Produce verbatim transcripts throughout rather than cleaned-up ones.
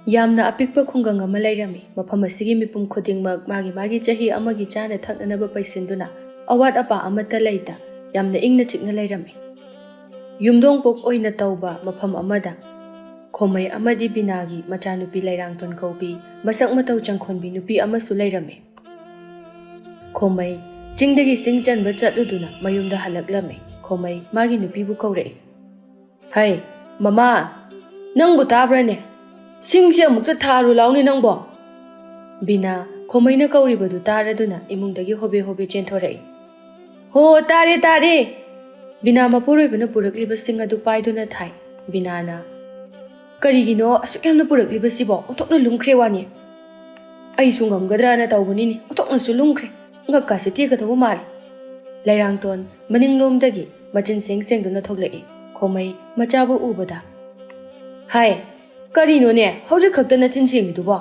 ꯌꯥꯝꯅ ꯑꯄꯤꯛꯄ ꯈꯨꯡꯒꯪ ꯑꯃ ꯂꯩꯔꯝꯃꯤ꯫ ꯃꯐꯝ ꯑꯁꯤꯒꯤ ꯃꯤꯄꯨꯝ ꯈꯨꯗꯤꯡꯃꯛ ꯃꯥꯒꯤ ꯃꯥꯒꯤ ꯆꯍꯤ ꯑꯃꯒꯤ ꯆꯥꯅ ꯊꯛꯅꯅꯕ ꯄꯩꯁꯤꯟꯗꯨꯅ, ꯑꯋꯥꯠ ꯑꯄꯥ ꯑꯃꯠꯇ ꯂꯩꯇ ꯌꯥꯝꯅ ꯏꯪꯅ ꯆꯤꯛꯅ ꯂꯩꯔꯝꯃꯤ꯫ ꯌꯨꯝꯗꯣꯡ ꯄꯣꯛ ꯑꯣꯏꯅ ꯇꯧꯕ ꯃꯐꯝ ꯑꯃꯗ ꯈꯣꯃꯩ ꯑꯃꯗꯤ ꯕꯤꯅꯥꯒꯤ ꯃꯆꯥꯅꯨꯄꯤ ꯂꯩꯔꯥꯡꯇꯣꯟ ꯀꯧꯕꯤ ꯃꯁꯛ ꯃꯇꯧ ꯆꯪꯈꯣꯟꯕꯤ ꯅꯨꯄꯤ ꯑꯃꯁꯨ ꯂꯩꯔꯝꯃꯤ꯫ ꯈꯣꯃꯩ ꯆꯤꯡꯗꯒꯤ ꯁꯤꯡ ꯆꯟꯕ ꯆꯠꯂꯨꯗꯨꯅ ꯃꯌꯨꯝꯗ ꯍꯜꯂꯛꯂꯝꯃꯤ꯫ ꯈꯣꯃꯩ ꯃꯥꯒꯤ ꯅꯨꯄꯤꯕꯨ ꯀꯧꯔꯛꯏ꯫ "ꯍꯩ, ꯃꯃꯥ, ꯅꯪꯕꯨ ꯇꯥꯕ꯭ꯔꯅꯦ? ꯁꯤꯡꯁꯦ ꯑꯃꯨꯛꯇ ꯊꯥꯔꯨ ꯂꯥꯎꯅꯦ ꯅꯪꯕꯣ!" ꯕꯤꯅꯥ ꯈꯣꯃꯩꯅ ꯀꯧꯔꯤꯕꯗꯨ ꯇꯥꯔꯗꯨꯅ ꯏꯃꯨꯡꯗꯒꯤ ꯍꯣꯕꯦ ꯍꯣꯕꯦ ꯆꯦꯟꯊꯣꯔꯛꯏ꯫ "ꯍꯣ, ꯇꯥꯔꯦ, ꯇꯥꯔꯦ!" ꯕꯤꯅꯥ ꯃꯄꯨꯔꯣꯏꯕꯅ ꯄꯨꯔꯛꯂꯤꯕ ꯁꯤꯡ ꯑꯗꯨ ꯄꯥꯏꯗꯨꯅ ꯊꯥꯏ꯫ ꯕꯤꯅꯥꯅ, "ꯀꯔꯤꯒꯤꯅꯣ ꯑꯁꯨꯛ ꯌꯥꯝꯅ ꯄꯨꯔꯛꯂꯤꯕꯁꯤꯕꯣ? ꯑꯣꯟꯊꯣꯛꯅ ꯂꯨꯝꯈ꯭ꯔꯦ ꯋꯥꯅꯤ꯫ ꯑꯩꯁꯨ ꯉꯝꯒꯗ꯭ꯔꯅ ꯇꯧꯕꯅꯤꯅꯦ, ꯑꯣꯟꯊꯣꯛꯅꯁꯨ ꯂꯨꯝꯈ꯭ꯔꯦ꯫ ꯉꯛꯀꯥꯁꯦ ꯇꯦꯛꯀꯗꯧꯕ ꯃꯥꯜꯂꯦ꯫" ꯂꯩꯔꯥꯡꯇꯣꯟ ꯃꯅꯤꯡꯂꯣꯝꯗꯒꯤ ꯃꯆꯤꯟ ꯁꯦꯡ ꯁꯦꯡꯗꯨꯅ ꯊꯣꯛꯂꯛꯏ꯫ ꯈꯣꯃꯩ ꯃꯆꯥꯕꯨ ꯎꯕꯗ, "ꯍꯥꯏ, ꯀꯔꯤꯅꯣꯅꯦ? ꯍꯧꯖꯤꯛ ꯈꯛꯇ ꯅꯆꯤꯟ ꯁꯦꯡꯉꯤꯗꯨꯕꯣ?"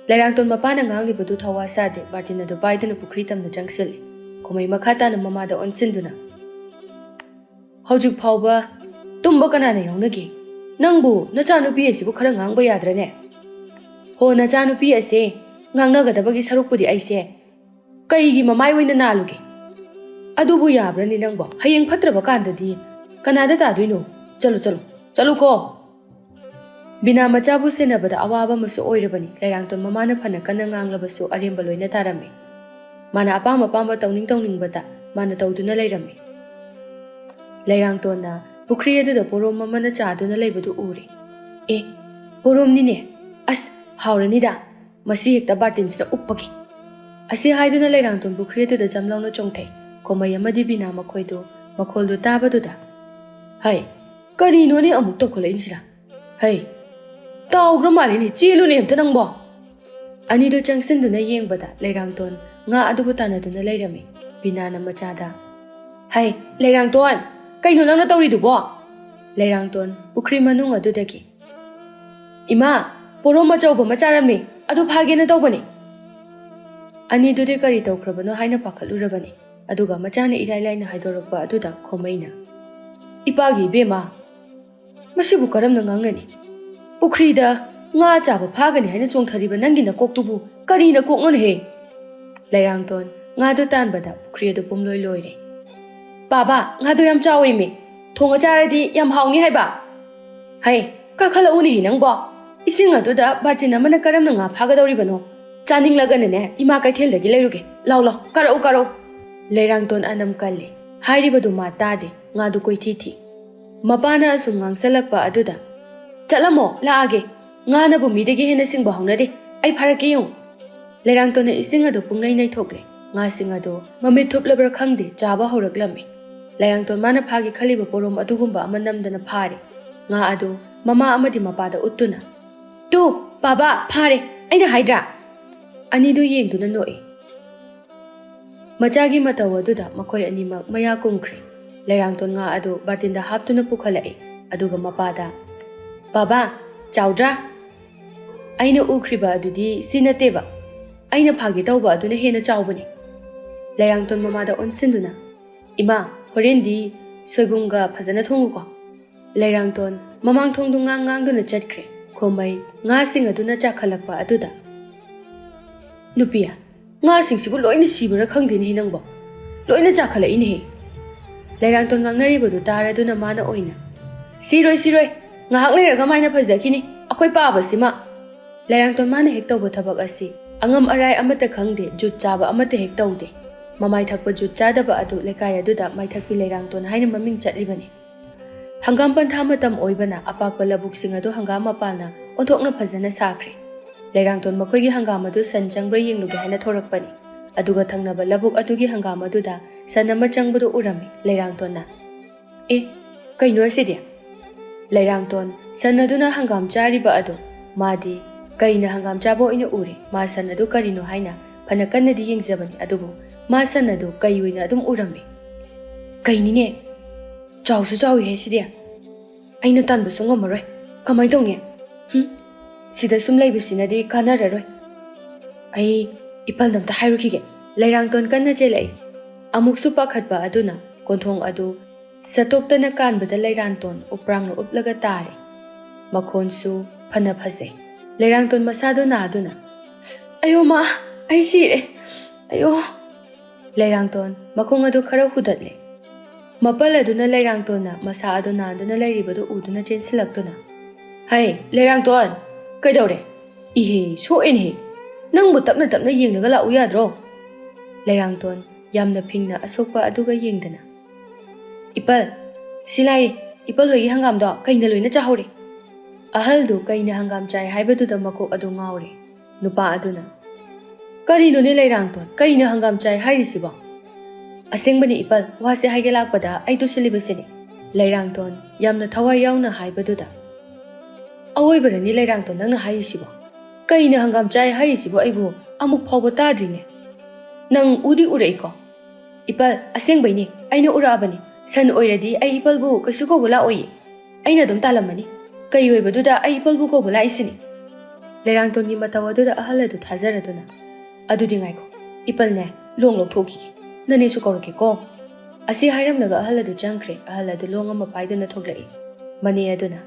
ꯂꯩꯔꯥꯡꯇꯣꯟ ꯃꯄꯥꯅ ꯉꯥꯡꯂꯤꯕꯗꯨ ꯊꯋꯥ ꯁꯥꯗꯦ, ꯕꯥꯔꯇꯤꯟ ꯑꯗꯨ ꯄꯥꯏꯗꯨꯅ ꯄꯨꯈ꯭ꯔꯤ ꯇꯝꯅ ꯆꯪꯁꯤꯜꯂꯤ꯫ ꯈꯣꯃꯩ ꯃꯈꯥ ꯇꯥꯅ ꯃꯃꯥꯗ ꯑꯣꯟꯁꯤꯟꯗꯨꯅ, "ꯍꯧꯖꯤꯛ ꯐꯥꯎꯕ ꯇꯨꯝꯕ ꯀꯅꯥꯅ ꯌꯥꯎꯅꯒꯦ? ꯅꯪꯕꯨ ꯅꯆꯥꯅꯨꯄꯤ ꯑꯁꯤꯕꯨ ꯈꯔ ꯉꯥꯡꯕ ꯌꯥꯗ꯭ꯔꯅꯦ?" "ꯍꯣ, ꯅꯆꯥꯅꯨꯄꯤ ꯑꯁꯦ ꯉꯥꯡꯅꯒꯗꯕꯒꯤ ꯁꯔꯨꯛꯄꯨꯗꯤ ꯑꯩꯁꯦ ꯀꯩꯒꯤ ꯃꯃꯥꯏ ꯑꯣꯏꯅ ꯅꯥꯜꯂꯨꯒꯦ? ꯑꯗꯨꯕꯨ ꯌꯥꯕ꯭ꯔꯅꯦ ꯅꯪꯕꯣ? ꯍꯌꯦꯡ ꯐꯠꯇ꯭ꯔꯕ ꯀꯥꯟꯗꯗꯤ ꯀꯅꯥꯗ ꯇꯥꯗꯣꯏꯅꯣ? ꯆꯠꯂꯨ, ꯆꯠꯂꯨ, ꯆꯠꯂꯨꯀꯣ!" ꯕꯤꯅꯥ ꯃꯆꯥꯕꯨ ꯁꯦꯟꯅꯕꯗ ꯑꯋꯥꯕ ꯑꯃꯁꯨ ꯑꯣꯏꯔꯕꯅꯤ꯫ ꯂꯩꯔꯥꯡꯇꯣꯟ ꯃꯃꯥꯅ ꯐꯅ ꯀꯟꯅ ꯉꯥꯡꯂꯕꯁꯨ ꯑꯔꯦꯝꯕ ꯂꯣꯏꯅ ꯇꯥꯔꯝꯃꯤ꯫ ꯃꯥꯅ ꯑꯄꯥꯝ ꯑꯄꯥꯝꯕ ꯇꯧꯅꯤꯡ ꯇꯧꯅꯤꯡꯕꯗ ꯃꯥꯅ ꯇꯧꯗꯨꯅ ꯂꯩꯔꯝꯃꯤ꯫ ꯂꯩꯔꯥꯡꯇꯣꯟꯅ ꯄꯨꯈ꯭ꯔꯤ ꯑꯗꯨꯗ ꯄꯣꯔꯣꯝ ꯑꯃꯅ ꯆꯥꯗꯨꯅ ꯂꯩꯕꯗꯨ ꯎꯔꯦ꯫ "ꯑꯦ, ꯄꯣꯔꯣꯝꯅꯤꯅꯦ꯫ ꯑꯁ, ꯍꯥꯎꯔꯅꯤꯗ꯫ ꯃꯁꯤ ꯍꯦꯛꯇ ꯕꯥꯔꯇꯤꯟꯁꯤꯗ ꯎꯞꯄꯒꯦ꯫" ꯑꯁꯤ ꯍꯥꯏꯗꯨꯅ ꯂꯩꯔꯥꯡꯇꯣꯟ ꯄꯨꯈ꯭ꯔꯤ ꯑꯗꯨꯗ ꯖꯝ ꯂꯥꯎꯅ ꯆꯣꯡꯊꯩ꯫ ꯈꯣꯃꯩ ꯑꯃꯗꯤ ꯕꯤꯅꯥ ꯃꯈꯣꯏꯗꯨ ꯃꯈꯣꯜꯗꯨ ꯇꯥꯕꯗꯨꯗ, "ꯍꯩ, ꯀꯔꯤꯅꯣꯅꯦ ꯑꯃꯨꯛ ꯇꯧꯈꯠꯂꯛꯏꯁꯤꯅ? ꯍꯩ, ꯇꯥꯎꯈ꯭ꯔ ꯃꯥꯜꯂꯤꯅꯦ, ꯆꯦꯜꯂꯨꯅꯦ ꯑꯝꯇ ꯅꯪꯕꯣ!" ꯑꯅꯤꯗꯨ ꯆꯪꯁꯤꯟꯗꯨꯅ ꯌꯦꯡꯕꯗ ꯂꯩꯔꯥꯡꯇꯣꯟ ꯉꯥ ꯑꯗꯨꯕꯨ ꯇꯥꯟꯅꯗꯨꯅ ꯂꯩꯔꯝꯃꯤ꯫ ꯕꯤꯅꯥꯅ ꯃꯆꯥꯗ, "ꯍꯩ, ꯂꯩꯔꯥꯡꯇꯣꯟ, ꯀꯩꯅꯣ ꯅꯪꯅ ꯇꯧꯔꯤꯗꯨꯕꯣ?" ꯂꯩꯔꯥꯡꯇꯣꯟ ꯄꯨꯈ꯭ꯔꯤ ꯃꯅꯨꯡ ꯑꯗꯨꯗꯒꯤ, "ꯏꯃꯥ, ꯄꯣꯔꯣꯝ ꯑꯆꯧꯕ ꯑꯃ ꯆꯥꯔꯝꯃꯤ, ꯑꯗꯨ ꯐꯥꯒꯦꯅ ꯇꯧꯕꯅꯤ꯫" ꯑꯅꯤꯗꯨꯗꯤ ꯀꯔꯤ ꯇꯧꯈ꯭ꯔꯕꯅꯣ ꯍꯥꯏꯅ ꯄꯥꯈꯠꯂꯨꯔꯕꯅꯤ꯫ ꯑꯗꯨꯒ ꯃꯆꯥꯅ ꯏꯔꯥꯏ ꯂꯥꯏꯅ ꯍꯥꯏꯗꯣꯔꯛꯄ ꯑꯗꯨꯗ ꯈꯣꯃꯩꯅ, "ꯏꯄꯥꯒꯤ ꯏꯕꯦꯝꯃ, ꯃꯁꯤꯕꯨ ꯀꯔꯝꯅ ꯉꯥꯡꯅꯅꯤ? ꯄꯨꯈ꯭ꯔꯤꯗ ꯉꯥ ꯆꯥꯕ ꯐꯥꯒꯅꯤ ꯍꯥꯏꯅ ꯆꯣꯡꯊꯔꯤꯕ ꯅꯪꯒꯤ ꯅꯀꯣꯛꯇꯨꯕꯨ ꯀꯔꯤ ꯅꯀꯣꯛꯅꯣꯅꯦꯍꯦ? ꯂꯩꯔꯥꯡꯇꯣꯟ ꯉꯥꯗꯨ ꯇꯥꯟꯕꯗ ꯄꯨꯈ꯭ꯔꯤ ꯑꯗꯨ ꯄꯨꯝꯂꯣꯏ ꯂꯣꯏꯔꯦ꯫ "ꯄꯥꯕꯥ, ꯉꯥꯗꯣ ꯌꯥꯝ ꯆꯥꯎꯋꯦꯃꯤ꯫ ꯊꯣꯡꯉ ꯆꯥꯔꯗꯤ ꯌꯥꯝ ꯍꯥꯎꯅꯤ ꯍꯥꯏꯕ꯫" "ꯍꯩ, ꯀꯥꯈꯠꯂꯛꯎꯅꯦꯍꯦ ꯅꯪꯕꯣ꯫ ꯏꯁꯤꯡ ꯑꯗꯨꯗ ꯕꯥꯔꯇꯤꯟ ꯑꯃꯅ ꯀꯔꯝꯅ ꯉꯥ ꯐꯥꯒꯗꯧꯔꯤꯕꯅꯣ? ꯆꯥꯅꯤꯡꯂꯒꯅꯅꯦ, ꯏꯃꯥ ꯀꯩꯊꯦꯜꯗꯒꯤ ꯂꯩꯔꯨꯒꯦ꯫ ꯂꯥꯎ, ꯂꯥꯎ, ꯀꯥꯔꯛꯎ, ꯀꯥꯔꯛꯎ꯫" ꯂꯩꯔꯥꯡꯇꯣꯟ ꯑꯅꯝ ꯀꯜꯂꯤ꯫ ꯍꯥꯏꯔꯤꯕꯗꯨ ꯃꯥ ꯇꯥꯗꯦ꯫ ꯉꯥꯗꯨ ꯀꯣꯏꯊꯤ ꯊꯤ꯫ ꯃꯄꯥꯅ ꯑꯁꯨꯝ ꯉꯥꯡꯁꯜꯂꯛꯄ ꯑꯗꯨꯗ, "ꯆꯠꯂꯝꯃꯣ, ꯂꯥꯛꯑꯒꯦ꯫ ꯉꯥꯅꯕꯨ ꯃꯤꯗꯒꯤ ꯍꯦꯟꯅ ꯁꯤꯡꯕ ꯍꯧꯅꯗꯦ꯫ ꯑꯩ ꯐꯥꯔꯛꯀꯦ ꯌꯦꯡꯉꯨ꯫" ꯂꯩꯔꯥꯡꯇꯣꯟꯅ ꯏꯁꯤꯡ ꯑꯗꯨ ꯄꯨꯡꯅꯩ ꯅꯩꯊꯣꯛꯂꯦ꯫ ꯉꯥꯁꯤꯡ ꯑꯗꯨ ꯃꯃꯤꯠ ꯊꯨꯞꯂꯕ꯭ꯔꯥ ꯈꯪꯗꯦ, ꯆꯥꯕ ꯍꯧꯔꯛꯂꯝꯃꯤ꯫ ꯂꯩꯔꯥꯡꯇꯣꯟ ꯃꯥꯅ ꯐꯥꯒꯦ ꯈꯜꯂꯤꯕ ꯄꯣꯔꯣꯝ ꯑꯗꯨꯒꯨꯝꯕ ꯑꯃ ꯅꯝꯗꯅ ꯐꯥꯔꯦ꯫ ꯉꯥ ꯑꯗꯨ ꯃꯃꯥ ꯑꯃꯗꯤ ꯃꯄꯥꯗ ꯎꯠꯇꯨꯅ, "ꯇꯨ, ꯄꯥꯕꯥ, ꯐꯥꯔꯦ꯫ ꯑꯩꯅ ꯍꯥꯏꯗ꯭ꯔꯥ?" ꯑꯅꯤꯗꯨ ꯌꯦꯡꯗꯨꯅ ꯅꯣꯛꯏ꯫ ꯃꯆꯥꯒꯤ ꯃꯇꯧ ꯑꯗꯨꯗ ꯃꯈꯣꯏ ꯑꯅꯤꯃꯛ ꯃꯌꯥ ꯀꯨꯝꯈ꯭ꯔꯦ꯫ ꯂꯩꯔꯥꯡꯇꯣꯟ ꯉꯥ ꯑꯗꯨ ꯕꯥꯔꯇꯤꯟꯗ ꯍꯥꯞꯇꯨꯅ ꯄꯨꯈꯠꯂꯛꯏ, ꯑꯗꯨꯒ ꯃꯄꯥꯗ, "ꯄꯥꯕꯥ, ꯆꯥꯎꯗ꯭ꯔꯥ? ꯑꯩꯅ ꯎꯈ꯭ꯔꯤꯕ ꯑꯗꯨꯗꯤ ꯁꯤ ꯅꯠꯇꯦꯕ꯫ ꯑꯩꯅ ꯐꯥꯒꯦ ꯇꯧꯕ ꯑꯗꯨꯅ ꯍꯦꯟꯅ ꯆꯥꯎꯕꯅꯤ꯫" ꯂꯩꯔꯥꯡꯇꯣꯟ ꯃꯃꯥꯗ ꯑꯣꯟꯁꯤꯟꯗꯨꯅ, "ꯏꯃꯥ, ꯍꯣꯔꯦꯟꯗꯤ ꯁꯣꯏꯕꯨꯝꯒ ꯐꯖꯅ ꯊꯣꯡꯉꯨꯀꯣ꯫" ꯂꯩꯔꯥꯡꯇꯣꯟ ꯃꯃꯥꯡ ꯊꯣꯡꯗꯨ ꯉꯥꯡ ꯉꯥꯡꯗꯨꯅ ꯆꯠꯈ꯭ꯔꯦ꯫ ꯈꯣꯝꯃꯩ ꯉꯥꯁꯤꯡ ꯑꯗꯨꯅ ꯆꯥꯈꯠꯂꯛꯄ ꯑꯗꯨꯗ, "ꯅꯨꯄꯤ, ꯉꯥꯁꯤꯡꯁꯤꯕꯨ ꯂꯣꯏꯅ ꯁꯤꯕ꯭ꯔꯥ ꯈꯪꯗꯦꯅꯦꯍꯦ ꯅꯪꯕꯣ꯫ ꯂꯣꯏꯅ ꯆꯥꯈꯠꯂꯛꯏꯅꯦꯍꯦ꯫" ꯂꯩꯔꯥꯡꯇꯣꯟ ꯉꯥꯡꯅꯔꯤꯕꯗꯨ ꯇꯥꯔꯗꯨꯅ ꯃꯥꯅ ꯑꯣꯏꯅ, "ꯁꯤꯔꯣꯏ, ꯁꯤꯔꯣꯏ, ꯉꯥꯏꯍꯥꯛ ꯂꯩꯔꯒ ꯃꯥꯏꯅ ꯐꯖꯈꯤꯅꯤ, ꯑꯩꯈꯣꯏ ꯄꯥꯕꯁꯤꯃ꯫" ꯂꯩꯔꯥꯡꯇꯣꯟ ꯃꯥꯅ ꯍꯦꯛ ꯇꯧꯕ ꯊꯕꯛ ꯑꯁꯤ ꯑꯉꯝ ꯑꯔꯥꯏ ꯑꯃꯠꯇ ꯈꯪꯗꯦ, ꯖꯨꯠ ꯆꯥꯕ ꯑꯃꯠꯇ ꯍꯦꯛ ꯇꯧꯗꯦ꯫ ꯃꯃꯥꯏ ꯊꯛꯄ ꯖꯨꯠ ꯆꯥꯗꯕ ꯑꯗꯨ ꯂꯩꯀꯥꯏ ꯑꯗꯨꯗ ꯃꯥꯏꯊꯛꯄꯤ ꯂꯩꯔꯥꯡꯇꯣꯟ ꯍꯥꯏꯅ ꯃꯃꯤꯡ ꯆꯠꯂꯤꯕꯅꯤ꯫ ꯍꯪꯒꯥꯝ ꯄꯟꯊꯥ ꯃꯇꯝ ꯑꯣꯏꯕꯅ ꯑꯄꯥꯛꯄ ꯂꯧꯕꯨꯛꯁꯤꯡ ꯑꯗꯨ ꯍꯪꯒꯥꯝ ꯃꯄꯥꯜꯅ ꯑꯣꯟꯊꯣꯛꯅ ꯐꯖꯅ ꯁꯥꯈ꯭ꯔꯦ꯫ ꯂꯩꯔꯥꯡꯇꯣꯟ ꯃꯈꯣꯏꯒꯤ ꯍꯪꯒꯥꯝ ꯑꯗꯨ ꯁꯟ ꯆꯪꯕ꯭ꯔꯥ ꯌꯦꯡꯂꯨꯒꯦ ꯍꯥꯏꯅ ꯊꯣꯔꯛꯄꯅꯤ꯫ ꯑꯗꯨꯒ ꯊꯪꯅꯕ ꯂꯧꯕꯨꯛ ꯑꯗꯨꯒꯤ ꯍꯪꯒꯥꯝ ꯑꯗꯨꯗ ꯁꯟ ꯑꯃ ꯆꯪꯕꯗꯨ ꯎꯔꯝꯃꯤ ꯂꯩꯔꯥꯡꯇꯣꯟꯅ꯫ "ꯑꯦ, ꯀꯩꯅꯣ ꯑꯁꯤꯗꯤ?" ꯂꯩꯔꯥꯡꯇꯣꯟ ꯁꯟ ꯑꯗꯨꯅ ꯍꯪꯒꯥꯝ ꯆꯥꯔꯤꯕ ꯑꯗꯨ ꯃꯥꯗꯤ ꯀꯩꯅ ꯍꯪꯒꯥꯝ ꯆꯥꯕ ꯑꯣꯏꯅ ꯎꯔꯦ꯫ ꯃꯥ ꯁꯟ ꯑꯗꯨ ꯀꯔꯤꯅꯣ ꯍꯥꯏꯅ ꯐꯅ ꯀꯟꯅꯗꯤ ꯌꯦꯡꯖꯕꯅꯤ, ꯑꯗꯨꯕꯨ ꯃꯥ ꯁꯟ ꯑꯗꯨ ꯀꯩ ꯑꯣꯏꯅ ꯑꯗꯨꯝ ꯎꯔꯝꯃꯤ꯫ "ꯀꯩꯅꯤꯅꯦ? ꯆꯥꯎꯁꯨ ꯆꯥꯎꯏꯍꯦ ꯁꯤꯗꯤ꯫ ꯑꯩꯅ ꯇꯥꯟꯕꯁꯨ ꯉꯝꯃꯔꯣꯏ꯫ ꯀꯃꯥꯏꯅ ꯇꯧꯅꯤ? ꯍꯨꯝ, ꯁꯤꯗ ꯁꯨꯝ ꯂꯩꯕꯁꯤꯅꯗꯤ ꯀꯥꯟꯅꯔꯔꯣꯏ꯫ ꯑꯩ ꯏꯄꯜꯗ ꯑꯝꯇ ꯍꯥꯏꯔꯨꯈꯤꯒꯦ꯫" ꯂꯩꯔꯥꯡꯇꯣꯟ ꯀꯟꯅ ꯆꯦꯜꯂꯛꯏ꯫ ꯑꯃꯨꯛꯁꯨ ꯄꯥꯈꯠꯄ ꯑꯗꯨꯅ ꯀꯣꯟꯊꯣꯡ ꯑꯗꯨ ꯁꯠꯇꯣꯛꯇꯅ ꯀꯥꯟꯕꯗ ꯂꯩꯔꯥꯡꯇꯣꯟ ꯎꯄ꯭ꯔꯥꯡꯅ ꯎꯞꯂꯒ ꯇꯥꯔꯦ꯫ ꯃꯈꯣꯟꯁꯨ ꯐꯅ ꯐꯖꯩ꯫ ꯂꯩꯔꯥꯡꯇꯣꯟ ꯃꯁꯥꯗꯨ ꯅꯥꯗꯨꯅ, "ꯑꯌꯣ ꯃꯥ, ꯑꯩ ꯁꯤꯔꯦ꯫ ꯑꯌꯣ!" ꯂꯩꯔꯥꯡꯇꯣꯟ ꯃꯈꯣꯡ ꯑꯗꯨ ꯈꯔ ꯍꯨꯗꯠꯂꯦ꯫ ꯃꯄꯜ ꯑꯗꯨꯅ ꯂꯩꯔꯥꯡꯇꯣꯟꯅ ꯃꯁꯥ ꯑꯗꯨ ꯅꯥꯟꯗꯨꯅ ꯂꯩꯔꯤꯕꯗꯨ ꯎꯗꯨꯅ ꯆꯦꯟꯁꯤꯜꯂꯛꯇꯨꯅ, "ꯍꯩ, ꯂꯩꯔꯥꯡꯇꯣꯟ, ꯀꯩꯗꯧꯔꯦ? ꯏꯍꯦ, ꯁꯣꯛꯑꯦꯅꯦꯍꯦ꯫ ꯅꯪꯕꯨ ꯇꯞꯅ ꯇꯞꯅ ꯌꯦꯡꯂꯒ ꯂꯥꯛꯎ ꯌꯥꯗ꯭ꯔꯣ?" ꯂꯩꯔꯥꯡꯇꯣꯟ ꯌꯥꯝꯅ ꯐꯤꯡꯅ ꯑꯁꯣꯛꯄ ꯑꯗꯨꯒ ꯌꯦꯡꯗꯅ, "ꯏꯄꯜ, ꯁꯤ ꯂꯥꯏꯔꯤ, ꯏꯄꯜ ꯍꯣꯏꯒꯤ ꯍꯪꯒꯥꯝꯗꯣ ꯀꯩꯅ ꯂꯣꯏꯅ ꯆꯥꯍꯧꯔꯦ꯫" ꯑꯍꯜꯗꯨ ꯀꯩꯅ ꯍꯪꯒꯥꯝ ꯆꯥꯏ ꯍꯥꯏꯕꯗꯨꯗ ꯃꯀꯣꯛ ꯑꯗꯨ ꯉꯥꯎꯔꯦ꯫ ꯅꯨꯄꯥ ꯑꯗꯨꯅ, "ꯀꯔꯤꯅꯣꯅꯦ ꯂꯩꯔꯥꯡꯇꯣꯟ, ꯀꯩꯅ ꯍꯪꯒꯥꯝ ꯆꯥꯏ ꯍꯥꯏꯔꯤꯁꯤꯕꯣ?" "ꯑꯁꯦꯡꯕꯅꯤ ꯏꯄꯜ, ꯋꯥꯁꯦ ꯍꯥꯏꯒꯦ ꯂꯥꯛꯄꯗ ꯑꯩ ꯇꯨꯁꯤꯜꯂꯤꯕꯁꯤꯅꯤ꯫" ꯂꯩꯔꯥꯡꯇꯣꯟ ꯌꯥꯝꯅ ꯊꯋꯥꯏ ꯌꯥꯎꯅ ꯍꯥꯏꯕꯗꯨꯗ, "ꯑꯋꯣꯏꯕꯔꯅꯤ ꯂꯩꯔꯥꯡꯇꯣꯟ ꯅꯪꯅ ꯍꯥꯏꯔꯤꯁꯤꯕꯣ? ꯀꯩꯅ ꯍꯪꯒꯥꯝ ꯆꯥꯏ ꯍꯥꯏꯔꯤꯁꯤꯕꯣ? ꯑꯩꯕꯨ ꯑꯃꯨꯛ ꯐꯥꯎꯕ ꯇꯥꯗ꯭ꯔꯤꯅꯦ꯫ ꯅꯪ ꯎꯗꯤ ꯎꯔꯛꯏꯀꯣ?" "ꯏꯄꯜ, ꯑꯁꯦꯡꯕꯩꯅꯦ, ꯑꯩꯅ ꯎꯔꯛꯑꯕꯅꯤ꯫ ꯁꯟ ꯑꯣꯏꯔꯗꯤ ꯑꯩ ꯏꯄꯜꯕꯨ ꯀꯩꯁꯨ ꯀꯧꯕ ꯂꯥꯛꯑꯣꯏꯌꯦ꯫ ꯑꯩꯅ ꯑꯗꯨꯝ ꯇꯥꯜꯂꯝꯃꯅꯤ꯫ ꯀꯩ ꯑꯣꯏꯕꯗꯨꯗ ꯑꯩ ꯏꯄꯜꯕꯨ ꯀꯧꯕ ꯂꯥꯛꯏꯁꯤꯅꯤ꯫" ꯂꯩꯔꯥꯡꯇꯣꯟꯒꯤ ꯃꯇꯧ ꯑꯗꯨꯗ ꯑꯍꯜ ꯑꯗꯨ ꯊꯥꯖꯔꯗꯨꯅ, "ꯑꯗꯨꯗꯤ ꯉꯥꯏꯈꯣ, ꯏꯄꯜꯅꯦ, ꯂꯣꯡ ꯂꯧꯊꯣꯛꯈꯤꯒꯦ꯫ ꯅꯅꯦꯁꯨ ꯀꯧꯔꯛꯀꯦꯀꯣ꯫" ꯑꯁꯤ ꯍꯥꯏꯔꯝꯂꯒ ꯑꯍꯜ ꯑꯗꯨ ꯆꯪꯈ꯭ꯔꯦ꯫ ꯑꯍꯜ ꯑꯗꯨ ꯂꯣꯡ ꯑꯃ ꯄꯥꯏꯗꯨꯅ ꯊꯣꯛꯂꯛꯏ꯫ ꯃꯅꯦ ꯑꯗꯨꯅ,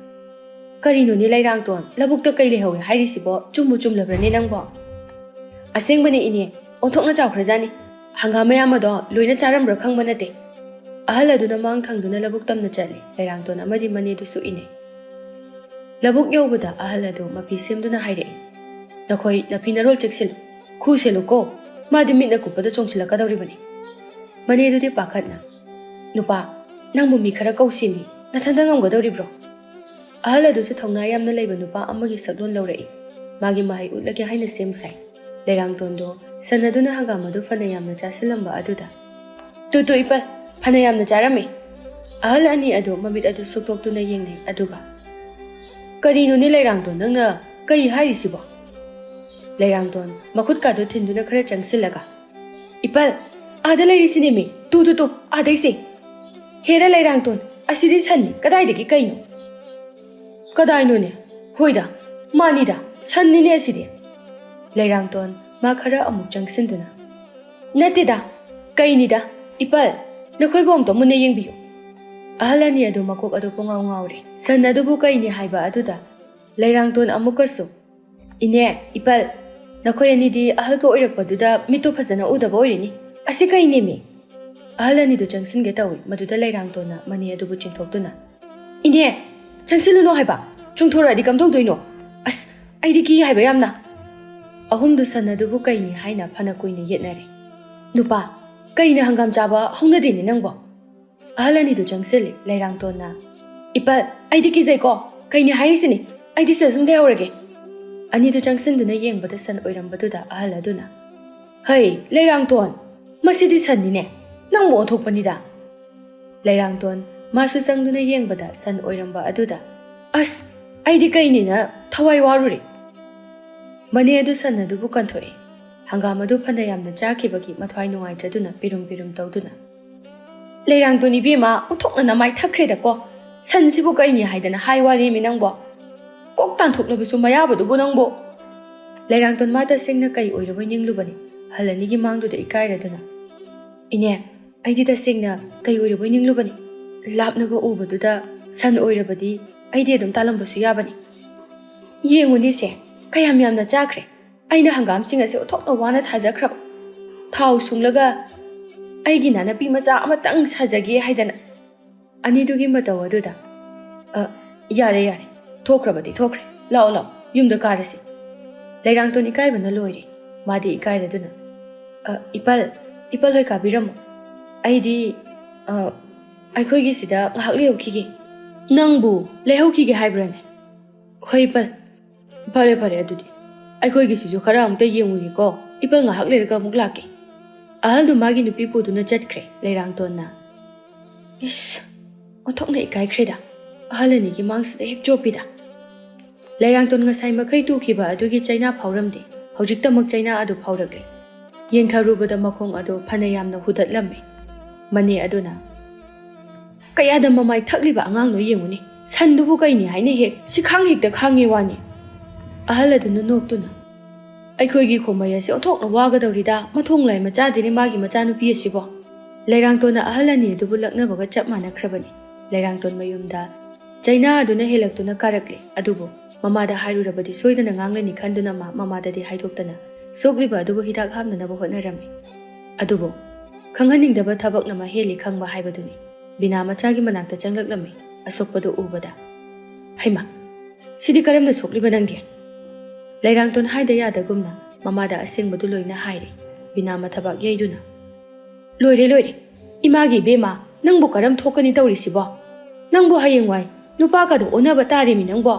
"ꯀꯔꯤꯅꯣꯅꯦ ꯂꯩꯔꯥꯡꯇꯣꯟ, ꯂꯧꯕꯨꯛꯇ ꯀꯩ ꯂꯩꯍꯧꯋꯦ ꯍꯥꯏꯔꯤꯁꯤꯕꯣ? ꯆꯨꯝꯕꯨ ꯆꯨꯝꯂꯕ꯭ꯔꯅꯦ ꯅꯪꯕꯣ?" "ꯑꯁꯦꯡꯕꯅꯦ ꯏꯅꯦ, ꯑꯣꯟꯊꯣꯛꯅ ꯆꯥꯎꯈ꯭ꯔꯖꯥꯠꯅꯤ꯫ ꯍꯪꯒꯥꯝ ꯃꯌꯥꯝ ꯑꯗꯣ ꯂꯣꯏꯅ ꯆꯥꯔꯝꯕ꯭ꯔꯥ ꯈꯪꯕ ꯅꯠꯇꯦ꯫" ꯑꯍꯜ ꯑꯗꯨꯅ ꯃꯥꯡ ꯊꯪꯗꯨꯅ ꯂꯧꯕꯨꯛ ꯇꯝꯅ ꯆꯠꯂꯤ꯫ ꯂꯩꯔꯥꯡꯇꯣꯟ ꯑꯃꯗꯤ ꯃꯅꯦꯗꯨꯁꯨ ꯏꯅꯩ꯫ ꯂꯧꯕꯨꯛ ꯌꯧꯕꯗ ꯑꯍꯜ ꯑꯗꯨ ꯃꯄꯤ ꯁꯦꯝꯗꯨꯅ ꯍꯥꯏꯔꯛꯏ, "ꯅꯈꯣꯏ ꯅꯐꯤ ꯅꯔꯣꯜ ꯆꯦꯛꯁꯤꯜꯂꯨ, ꯈꯨ ꯁꯦꯜꯂꯨꯀꯣ, ꯃꯥꯗꯤ ꯃꯤꯠꯅ ꯀꯨꯞꯄꯗ ꯆꯣꯡꯁꯤꯜꯂꯛꯀꯗꯧꯔꯤꯕꯅꯤ꯫" ꯃꯅꯦꯗꯨꯗꯤ ꯄꯥꯈꯠꯅ, "ꯅꯨꯄꯥ, ꯅꯪꯕꯨ ꯃꯤ ꯈꯔ ꯀꯧꯁꯦꯃꯤ, ꯅꯊꯟꯇ ꯉꯝꯒꯗꯧꯔꯤꯕ꯭ꯔꯣ?" ꯑꯍꯜ ꯑꯗꯨꯁꯨ ꯊꯧꯅꯥ ꯌꯥꯝꯅ ꯂꯩꯕ ꯅꯨꯄꯥ ꯑꯃꯒꯤ ꯁꯛꯂꯣꯟ ꯂꯧꯔꯛꯏ꯫ ꯃꯥꯒꯤ ꯃꯍꯩ ꯎꯠꯂꯒꯦ ꯍꯥꯏꯅ ꯁꯦꯝ ꯁꯥꯏ꯫ ꯂꯩꯔꯥꯡꯇꯣꯟꯗꯣ ꯁꯟ ꯑꯗꯨꯅ ꯍꯪꯒꯥꯝ ꯑꯗꯨ ꯐꯅ ꯌꯥꯝꯅ ꯆꯥꯁꯤꯜꯂꯝꯕ ꯑꯗꯨꯗ, "ꯇꯨ ꯇꯨ ꯏꯄꯜ, ꯐꯅ ꯌꯥꯝꯅ ꯆꯥꯔꯝꯃꯤ꯫" ꯑꯍꯜ ꯑꯅꯤ ꯑꯗꯨ ꯃꯃꯤꯠ ꯑꯗꯨ ꯁꯨꯛꯇꯣꯛꯇꯨꯅ ꯌꯦꯡꯅꯩ, ꯑꯗꯨꯒ, "ꯀꯔꯤꯅꯣꯅꯦ ꯂꯩꯔꯥꯡꯇꯣꯟ, ꯅꯪꯅ ꯀꯩ ꯍꯥꯏꯔꯤꯁꯤꯕꯣ?" ꯂꯩꯔꯥꯡꯇꯣꯟ ꯃꯈꯨꯠꯀꯥꯗꯨ ꯊꯤꯟꯗꯨꯅ ꯈꯔ ꯆꯪꯁꯤꯜꯂꯒ, "ꯏꯄꯜ, ꯑꯥꯗ ꯂꯩꯔꯤꯁꯤꯅꯦꯃꯤ, ꯇꯨ ꯇꯨ ꯇꯨ, ꯑꯥꯗꯩꯁꯦ꯫ ꯍꯦꯔꯥ ꯂꯩꯔꯥꯡꯇꯣꯟ, ꯑꯁꯤꯗꯤ ꯁꯟꯅꯤ, ꯀꯗꯥꯏꯗꯒꯤ ꯀꯩꯅꯣ?" "ꯀꯗꯥꯏꯅꯣꯅꯦ? ꯍꯣꯏꯗ, ꯃꯥꯅꯤꯗ, ꯁꯟꯅꯤꯅꯦ ꯑꯁꯤꯗꯤ꯫" ꯂꯩꯔꯥꯡꯇꯣꯟ ꯃꯥ ꯈꯔ ꯑꯃꯨꯛ ꯆꯪꯁꯤꯟꯗꯨꯅ, "ꯅꯠꯇꯦꯗ, ꯀꯩꯅꯤꯗ꯫ ꯏꯄꯜ, ꯅꯈꯣꯏꯕꯨ ꯑꯝꯇ ꯃꯨꯟꯅ ꯌꯦꯡꯕꯤꯌꯨ꯫" ꯑꯍꯜ ꯑꯅꯤ ꯑꯗꯨ ꯃꯀꯣꯛ ꯑꯗꯨ ꯄꯨꯡꯉꯥꯎ ꯉꯥꯎꯔꯦ꯫ ꯁꯟ ꯑꯗꯨꯕꯨ ꯀꯩꯅꯤ ꯍꯥꯏꯕ ꯑꯗꯨꯗ ꯂꯩꯔꯥꯡꯇꯣꯟ ꯑꯃꯨꯛꯀꯁꯨ, "ꯏꯅꯦ, ꯏꯄꯜ, ꯅꯈꯣꯏ ꯑꯅꯤꯗꯤ ꯑꯍꯜꯒ ꯑꯣꯏꯔꯛꯄꯗꯨꯗ ꯃꯤꯠꯇꯣ ꯐꯖꯅ ꯎꯗꯕ ꯑꯣꯏꯔꯤꯅꯤ꯫ ꯑꯁꯤ ꯀꯩꯅꯦꯃꯤ?" ꯑꯍꯜ ꯑꯅꯤꯗꯨ ꯆꯪꯁꯤꯟꯒꯦ ꯇꯧꯏ꯫ ꯃꯗꯨꯗ ꯂꯩꯔꯥꯡꯇꯣꯟꯅ ꯃꯅꯦ ꯑꯗꯨꯕꯨ ꯆꯤꯡꯊꯣꯛꯇꯨꯅ, "ꯏꯅꯦ, ꯆꯪꯁꯤꯜꯂꯨꯅꯣ ꯍꯥꯏꯕ꯫ ꯆꯣꯡꯊꯣꯔꯛꯑꯗꯤ ꯀꯝꯗꯧꯗꯣꯏꯅꯣ? ꯑꯁ, ꯑꯩꯗꯤ ꯀꯤ ꯍꯥꯏꯕ ꯌꯥꯝꯅ!" ꯑꯍꯨꯝꯗꯨ ꯁꯟ ꯑꯗꯨꯕꯨ ꯀꯩꯅꯤ ꯍꯥꯏꯅ ꯐꯅ ꯀꯨꯏꯅ ꯌꯦꯠꯅꯔꯦ꯫ "ꯅꯨꯄꯥ, ꯀꯩꯅ ꯍꯪꯒꯥꯝ ꯆꯥꯕ ꯍꯧꯅꯗꯦꯅꯦ ꯅꯪꯕꯣ?" ꯑꯍꯜ ꯑꯅꯤꯗꯨ ꯆꯪꯁꯤꯜꯂꯤ꯫ ꯂꯩꯔꯥꯡꯇꯣꯟꯅ, "ꯏꯄꯜ, ꯑꯩꯗꯤ ꯀꯤꯖꯩꯀꯣ꯫ ꯀꯩꯅꯤ ꯍꯥꯏꯔꯤꯁꯤꯅꯤ꯫ ꯑꯩꯗꯤ ꯁꯤꯗ ꯁꯨꯝ ꯂꯩꯍꯧꯔꯒꯦ꯫" ꯑꯅꯤꯗꯨ ꯆꯪꯁꯤꯟꯗꯨꯅ ꯌꯦꯡꯕꯗ ꯁꯟ ꯑꯣꯏꯔꯝꯕꯗꯨꯗ ꯑꯍꯜ ꯑꯗꯨꯅ, "ꯍꯩ, ꯂꯩꯔꯥꯡꯇꯣꯟ, ꯃꯁꯤꯗꯤ ꯁꯟꯅꯤꯅꯦ꯫ ꯅꯪꯕꯨ ꯑꯣꯟꯊꯣꯛꯄꯅꯤꯗ꯫" ꯂꯩꯔꯥꯡꯇꯣꯟ ꯃꯥꯁꯨ ꯆꯪꯗꯨꯅ ꯌꯦꯡꯕꯗ ꯁꯟ ꯑꯣꯏꯔꯝꯕ ꯑꯗꯨꯗ, "ꯑꯁ, ꯑꯩꯗꯤ ꯀꯩꯅꯤꯅ ꯊꯋꯥꯏ ꯋꯥꯔꯨꯔꯦ꯫" ꯃꯅꯦ ꯑꯗꯨ ꯁꯟ ꯑꯗꯨꯕꯨ ꯀꯟꯊꯣꯛꯏ꯫ ꯍꯪꯒꯥꯝ ꯑꯗꯨ ꯐꯅ ꯌꯥꯝꯅ ꯆꯥꯈꯤꯕꯒꯤ ꯃꯊ꯭ꯋꯥꯏ ꯅꯨꯡꯉꯥꯏꯇ꯭ꯔꯗꯨꯅ ꯄꯤꯔꯨꯝ ꯄꯤꯔꯨꯝ ꯇꯧꯗꯨꯅ, "ꯂꯩꯔꯥꯡꯇꯣꯟ ꯏꯕꯦꯝꯃ, ꯑꯣꯟꯊꯣꯛꯅ ꯅꯃꯥꯏ ꯊꯛꯈ꯭ꯔꯦꯗꯀꯣ꯫ ꯁꯟꯁꯤꯕꯨ ꯀꯩꯅꯤ ꯍꯥꯏꯗꯅ ꯍꯥꯏ ꯋꯥꯅꯦꯃꯤ ꯅꯪꯕꯣ? ꯀꯣꯛ ꯇꯥꯟꯊꯣꯛꯂꯕꯁꯨ ꯃꯌꯥꯕꯗꯨꯕꯨ ꯅꯪꯕꯨ!" ꯂꯩꯔꯥꯡꯇꯣꯟ ꯃꯥ ꯇꯁꯦꯡꯅ ꯀꯩ ꯑꯣꯏꯔꯕꯣꯏ ꯅꯤꯡꯂꯨꯕꯅꯤ꯫ ꯑꯍꯜ ꯑꯅꯤꯒꯤ ꯃꯥꯡꯗꯨꯗ ꯏꯀꯥꯏꯔꯗꯨꯅ, "ꯏꯅꯦ, ꯑꯩꯗꯤ ꯇꯁꯦꯡꯅ ꯀꯩ ꯑꯣꯏꯔꯕꯣꯏ ꯅꯤꯡꯂꯨꯕꯅꯤ꯫ ꯂꯥꯞꯅꯒ ꯎꯕꯗꯨꯗ ꯁꯟ ꯑꯣꯏꯔꯕꯗꯤ ꯑꯩꯗꯤ ꯑꯗꯨꯝ ꯇꯥꯜꯂꯝꯕꯁꯨ ꯌꯥꯕꯅꯤ꯫ ꯌꯦꯡꯉꯨꯅꯦꯁꯦ, ꯀꯌꯥꯝ ꯌꯥꯝꯅ ꯆꯥꯈ꯭ꯔꯦ꯫ ꯑꯩꯅ ꯍꯪꯒꯥꯝꯁꯤꯡ ꯑꯁꯦ ꯑꯣꯟꯊꯣꯛꯅ ꯋꯥꯅ ꯊꯥꯖꯈ꯭ꯔꯕ꯫ ꯊꯥꯎ ꯁꯨꯡꯂꯒ ꯑꯩꯒꯤ ꯅꯥꯅꯞꯄꯤ ꯃꯆꯥ ꯑꯃꯇꯪ ꯁꯥꯖꯒꯦ ꯍꯥꯏꯗꯅ꯫" ꯑꯅꯤꯗꯨꯒꯤ ꯃꯇꯧ ꯑꯗꯨꯗ, "ꯑ, ꯌꯥꯔꯦ, ꯌꯥꯔꯦ꯫ ꯊꯣꯛꯈ꯭ꯔꯕꯗꯤ ꯊꯣꯛꯈ꯭ꯔꯦ꯫ ꯂꯥꯛꯑꯣ, ꯂꯥꯛꯑꯣ, ꯌꯨꯝꯗ ꯀꯥꯔꯁꯤ꯫" ꯂꯩꯔꯥꯡꯇꯣꯟ ꯏꯀꯥꯏꯕꯅ ꯂꯣꯏꯔꯦ꯫ ꯃꯥꯗꯤ ꯏꯀꯥꯏꯔꯗꯨꯅ, "ꯑ, ꯏꯄꯜ, ꯏꯄꯜ ꯍꯣꯏ ꯀꯥꯕꯤꯔꯝꯃꯣ꯫ ꯑꯩꯗꯤ, ꯑ, ꯑꯩꯈꯣꯏꯒꯤ ꯁꯤꯗ ꯉꯥꯏꯍꯥꯛ ꯂꯩꯍꯧꯈꯤꯒꯦ꯫" "ꯅꯪꯕꯨ ꯂꯩꯍꯧꯈꯤꯒꯦ ꯍꯥꯏꯕ꯭ꯔꯅꯦ?" "ꯍꯣꯏ, ꯏꯄꯜ꯫ ꯐꯔꯦ, ꯐꯔꯦ, ꯑꯗꯨꯗꯤ ꯑꯩꯈꯣꯏꯒꯤꯁꯤꯁꯨ ꯈꯔ ꯑꯃꯨꯛꯇ ꯌꯦꯡꯉꯨꯒꯦꯀꯣ꯫ ꯏꯄꯜ ꯉꯥꯏꯍꯥꯛ ꯂꯩꯔꯒ ꯑꯃꯨꯛ ꯂꯥꯛꯀꯦ꯫" ꯑꯍꯜꯗꯨ ꯃꯥꯒꯤ ꯅꯨꯄꯤ ꯄꯨꯗꯨꯅ ꯆꯠꯈ꯭ꯔꯦ꯫ ꯂꯩꯔꯥꯡꯇꯣꯟꯅ, "ꯏꯁ, ꯑꯣꯟꯊꯣꯛꯅ ꯏꯀꯥꯏꯈ꯭ꯔꯦꯗ, ꯑꯍꯜ ꯑꯅꯤꯒꯤ ꯃꯥꯡꯁꯤꯗ ꯍꯦꯛ ꯆꯣꯞꯄꯤꯗ꯫" ꯂꯩꯔꯥꯡꯇꯣꯟ ꯉꯁꯥꯏ ꯃꯈꯩ ꯇꯨꯈꯤꯕ ꯑꯗꯨꯒꯤ ꯆꯩꯅꯥ ꯐꯥꯎꯔꯝꯗꯦ꯫ ꯍꯧꯖꯤꯛꯇꯃꯛ ꯆꯩꯅꯥ ꯑꯗꯨ ꯐꯥꯎꯔꯛꯂꯦ꯫ ꯌꯦꯡꯊꯔꯨꯕꯗ ꯃꯈꯣꯡ ꯑꯗꯨ ꯐꯅ ꯌꯥꯝꯅ ꯍꯨꯗꯠꯂꯝꯃꯦ꯫ ꯃꯅꯦ ꯑꯗꯨꯅ, "ꯀꯌꯥꯗ ꯃꯃꯥꯏ ꯊꯛꯂꯤꯕ ꯑꯉꯥꯡꯅꯣ ꯌꯦꯡꯉꯨꯅꯦ꯫ ꯁꯟꯗꯨꯕꯨ ꯀꯩꯅꯤ ꯍꯥꯏꯅ ꯍꯦꯛ ꯁꯤ ꯈꯥꯡ ꯍꯦꯛꯇ ꯈꯥꯡꯉꯦ ꯋꯥꯅꯤ꯫" ꯑꯍꯜ ꯑꯗꯨꯅ ꯅꯣꯛꯇꯨꯅ, "ꯑꯩꯈꯣꯏꯒꯤ ꯈꯣꯃꯩ ꯑꯁꯤ ꯑꯣꯟꯊꯣꯛꯅ ꯋꯥꯒꯗꯧꯔꯤꯗ, ꯃꯊꯣꯡ ꯂꯥꯏ ꯃꯆꯥꯗꯤꯅꯦ ꯃꯥꯒꯤ ꯃꯆꯥꯅꯨꯄꯤ ꯑꯁꯤꯕꯣ꯫" ꯂꯩꯔꯥꯡꯇꯣꯟꯅ ꯑꯍꯜ ꯑꯅꯤ ꯑꯗꯨꯕꯨ ꯂꯛꯅꯕꯒ ꯆꯞ ꯃꯥꯟꯅꯈ꯭ꯔꯕꯅꯤ꯫ ꯂꯩꯔꯥꯡꯇꯣꯟ ꯃꯌꯨꯝꯗ ꯆꯩꯅꯥ ꯑꯗꯨꯅ ꯍꯦꯜꯂꯛꯇꯨꯅ ꯀꯥꯔꯛꯂꯦ꯫ ꯑꯗꯨꯕꯨ ꯃꯃꯥꯗ ꯍꯥꯏꯔꯨꯔꯕꯗꯤ ꯁꯣꯏꯗꯅ ꯉꯥꯡꯂꯅꯤ ꯈꯟꯗꯨꯅ ꯃꯥ ꯃꯃꯥꯗꯗꯤ ꯍꯥꯏꯗꯣꯛꯇꯅ ꯁꯣꯛꯂꯤꯕ ꯑꯗꯨꯕꯨ ꯍꯤꯗꯥꯛ ꯍꯥꯞꯅꯅꯕ ꯍꯣꯠꯅꯔꯝꯃꯤ꯫ ꯑꯗꯨꯕꯨ ꯈꯪꯍꯟꯅꯤꯡꯗꯕ ꯊꯕꯛꯅ ꯃꯍꯦꯜꯂꯤ ꯈꯪꯕ ꯍꯥꯏꯕꯗꯨꯅꯤ꯫ ꯕꯤꯅꯥ ꯃꯆꯥꯒꯤ ꯃꯅꯥꯛꯇ ꯆꯪꯂꯛꯂꯝꯃꯤ꯫ ꯑꯁꯣꯛꯄꯗꯨ ꯎꯕꯗ, "ꯍꯩꯃꯥ, ꯁꯤꯗꯤ ꯀꯔꯝꯅ ꯁꯣꯛꯂꯤꯕ ꯅꯪꯒꯤ?" ꯂꯩꯔꯥꯡꯇꯣꯟ ꯍꯥꯏꯗ ꯌꯥꯗꯒꯨꯝꯅ ꯃꯃꯥꯗ ꯑꯁꯦꯡꯕꯗꯨ ꯂꯣꯏꯅ ꯍꯥꯏꯔꯦ꯫ ꯕꯤꯅꯥ ꯃꯊꯕꯥꯛ ꯌꯩꯗꯨꯅ, "ꯂꯣꯏꯔꯦ, ꯂꯣꯏꯔꯦ꯫ ꯏꯃꯥꯒꯤ ꯏꯕꯦꯝꯃ, ꯅꯪꯕꯨ ꯀꯔꯝ ꯊꯣꯛꯀꯅꯤ ꯇꯧꯔꯤꯁꯤꯕꯣ? ꯅꯪꯕꯨ ꯍꯌꯦꯡꯋꯥꯏ ꯅꯨꯄꯥꯒꯗꯣ ꯑꯣꯟꯅꯕ ꯇꯥꯔꯦꯃꯤ ꯅꯪꯕꯣ?"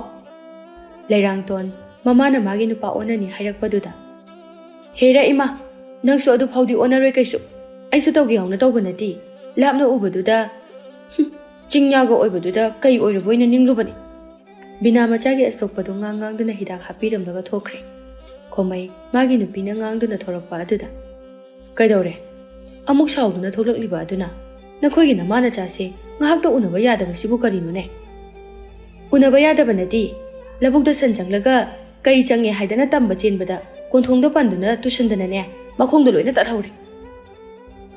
ꯂꯩꯔꯥꯡꯇꯣꯟ ꯃꯃꯥꯅ ꯃꯥꯒꯤ ꯅꯨꯄꯥ ꯑꯣꯟꯅꯅꯤ ꯍꯥꯏꯔꯛꯄꯗꯨꯗ, "ꯍꯦꯔ ꯏꯃꯥ, ꯅꯪꯁꯨ ꯑꯗꯨ ꯐꯥꯎꯗꯤ ꯑꯣꯟꯅꯔꯣꯏ ꯀꯩꯁꯨ꯫ ꯑꯩꯁꯨ ꯇꯧꯒꯦ ꯌꯥꯎꯅ ꯇꯧꯕ ꯅꯠꯇꯦ꯫ ꯂꯥꯞꯅ ꯎꯕꯗꯨꯗ, ꯍꯨꯝ, ꯆꯤꯡꯌꯥꯒ ꯑꯣꯏꯕꯗꯨꯗ ꯀꯩ ꯑꯣꯏꯔꯕꯣꯏꯅ ꯅꯤꯡꯂꯨꯕꯅꯤ꯫" ꯕꯤꯅꯥ ꯃꯆꯥꯒꯤ ꯑꯁꯣꯛꯄꯗꯨ ꯉꯥꯡ ꯉꯥꯡꯗꯨꯅ ꯍꯤꯗꯥꯛ ꯍꯥꯞꯄꯤꯔꯝꯂꯒ ꯊꯣꯛꯈ꯭ꯔꯦ꯫ ꯈꯣꯃꯩ ꯃꯥꯒꯤ ꯅꯨꯄꯤꯅ ꯉꯥꯡꯗꯨꯅ ꯊꯣꯔꯛꯄ ꯑꯗꯨꯗ, "ꯀꯩꯗꯧꯔꯦ? ꯑꯃꯨꯛ ꯁꯥꯎꯗꯨꯅ ꯊꯣꯛꯂꯛꯂꯤꯕ ꯑꯗꯨꯅ? ꯅꯈꯣꯏꯒꯤ ꯅꯃꯥꯅꯆꯥꯁꯦ ꯉꯥꯏꯍꯥꯛꯇ ꯎꯅꯕ ꯌꯥꯗꯕꯁꯤꯕꯨ ꯀꯔꯤꯅꯣꯅꯦ?" "ꯎꯅꯕ ꯌꯥꯗꯕ ꯅꯠꯇꯦ, ꯂꯧꯕꯨꯛꯇ ꯁꯟ ꯆꯪꯂꯒ ꯀꯩ ꯆꯪꯉꯦ ꯍꯥꯏꯗꯅ ꯇꯝꯕ ꯆꯦꯟꯕꯗ ꯀꯣꯟꯊꯣꯡꯗ ꯄꯟꯗꯨꯅ ꯇꯨꯁꯟꯗꯅꯅꯦ, ꯃꯈꯣꯡꯗꯣ ꯂꯣꯏꯅ ꯇꯠꯍꯧꯔꯦ꯫"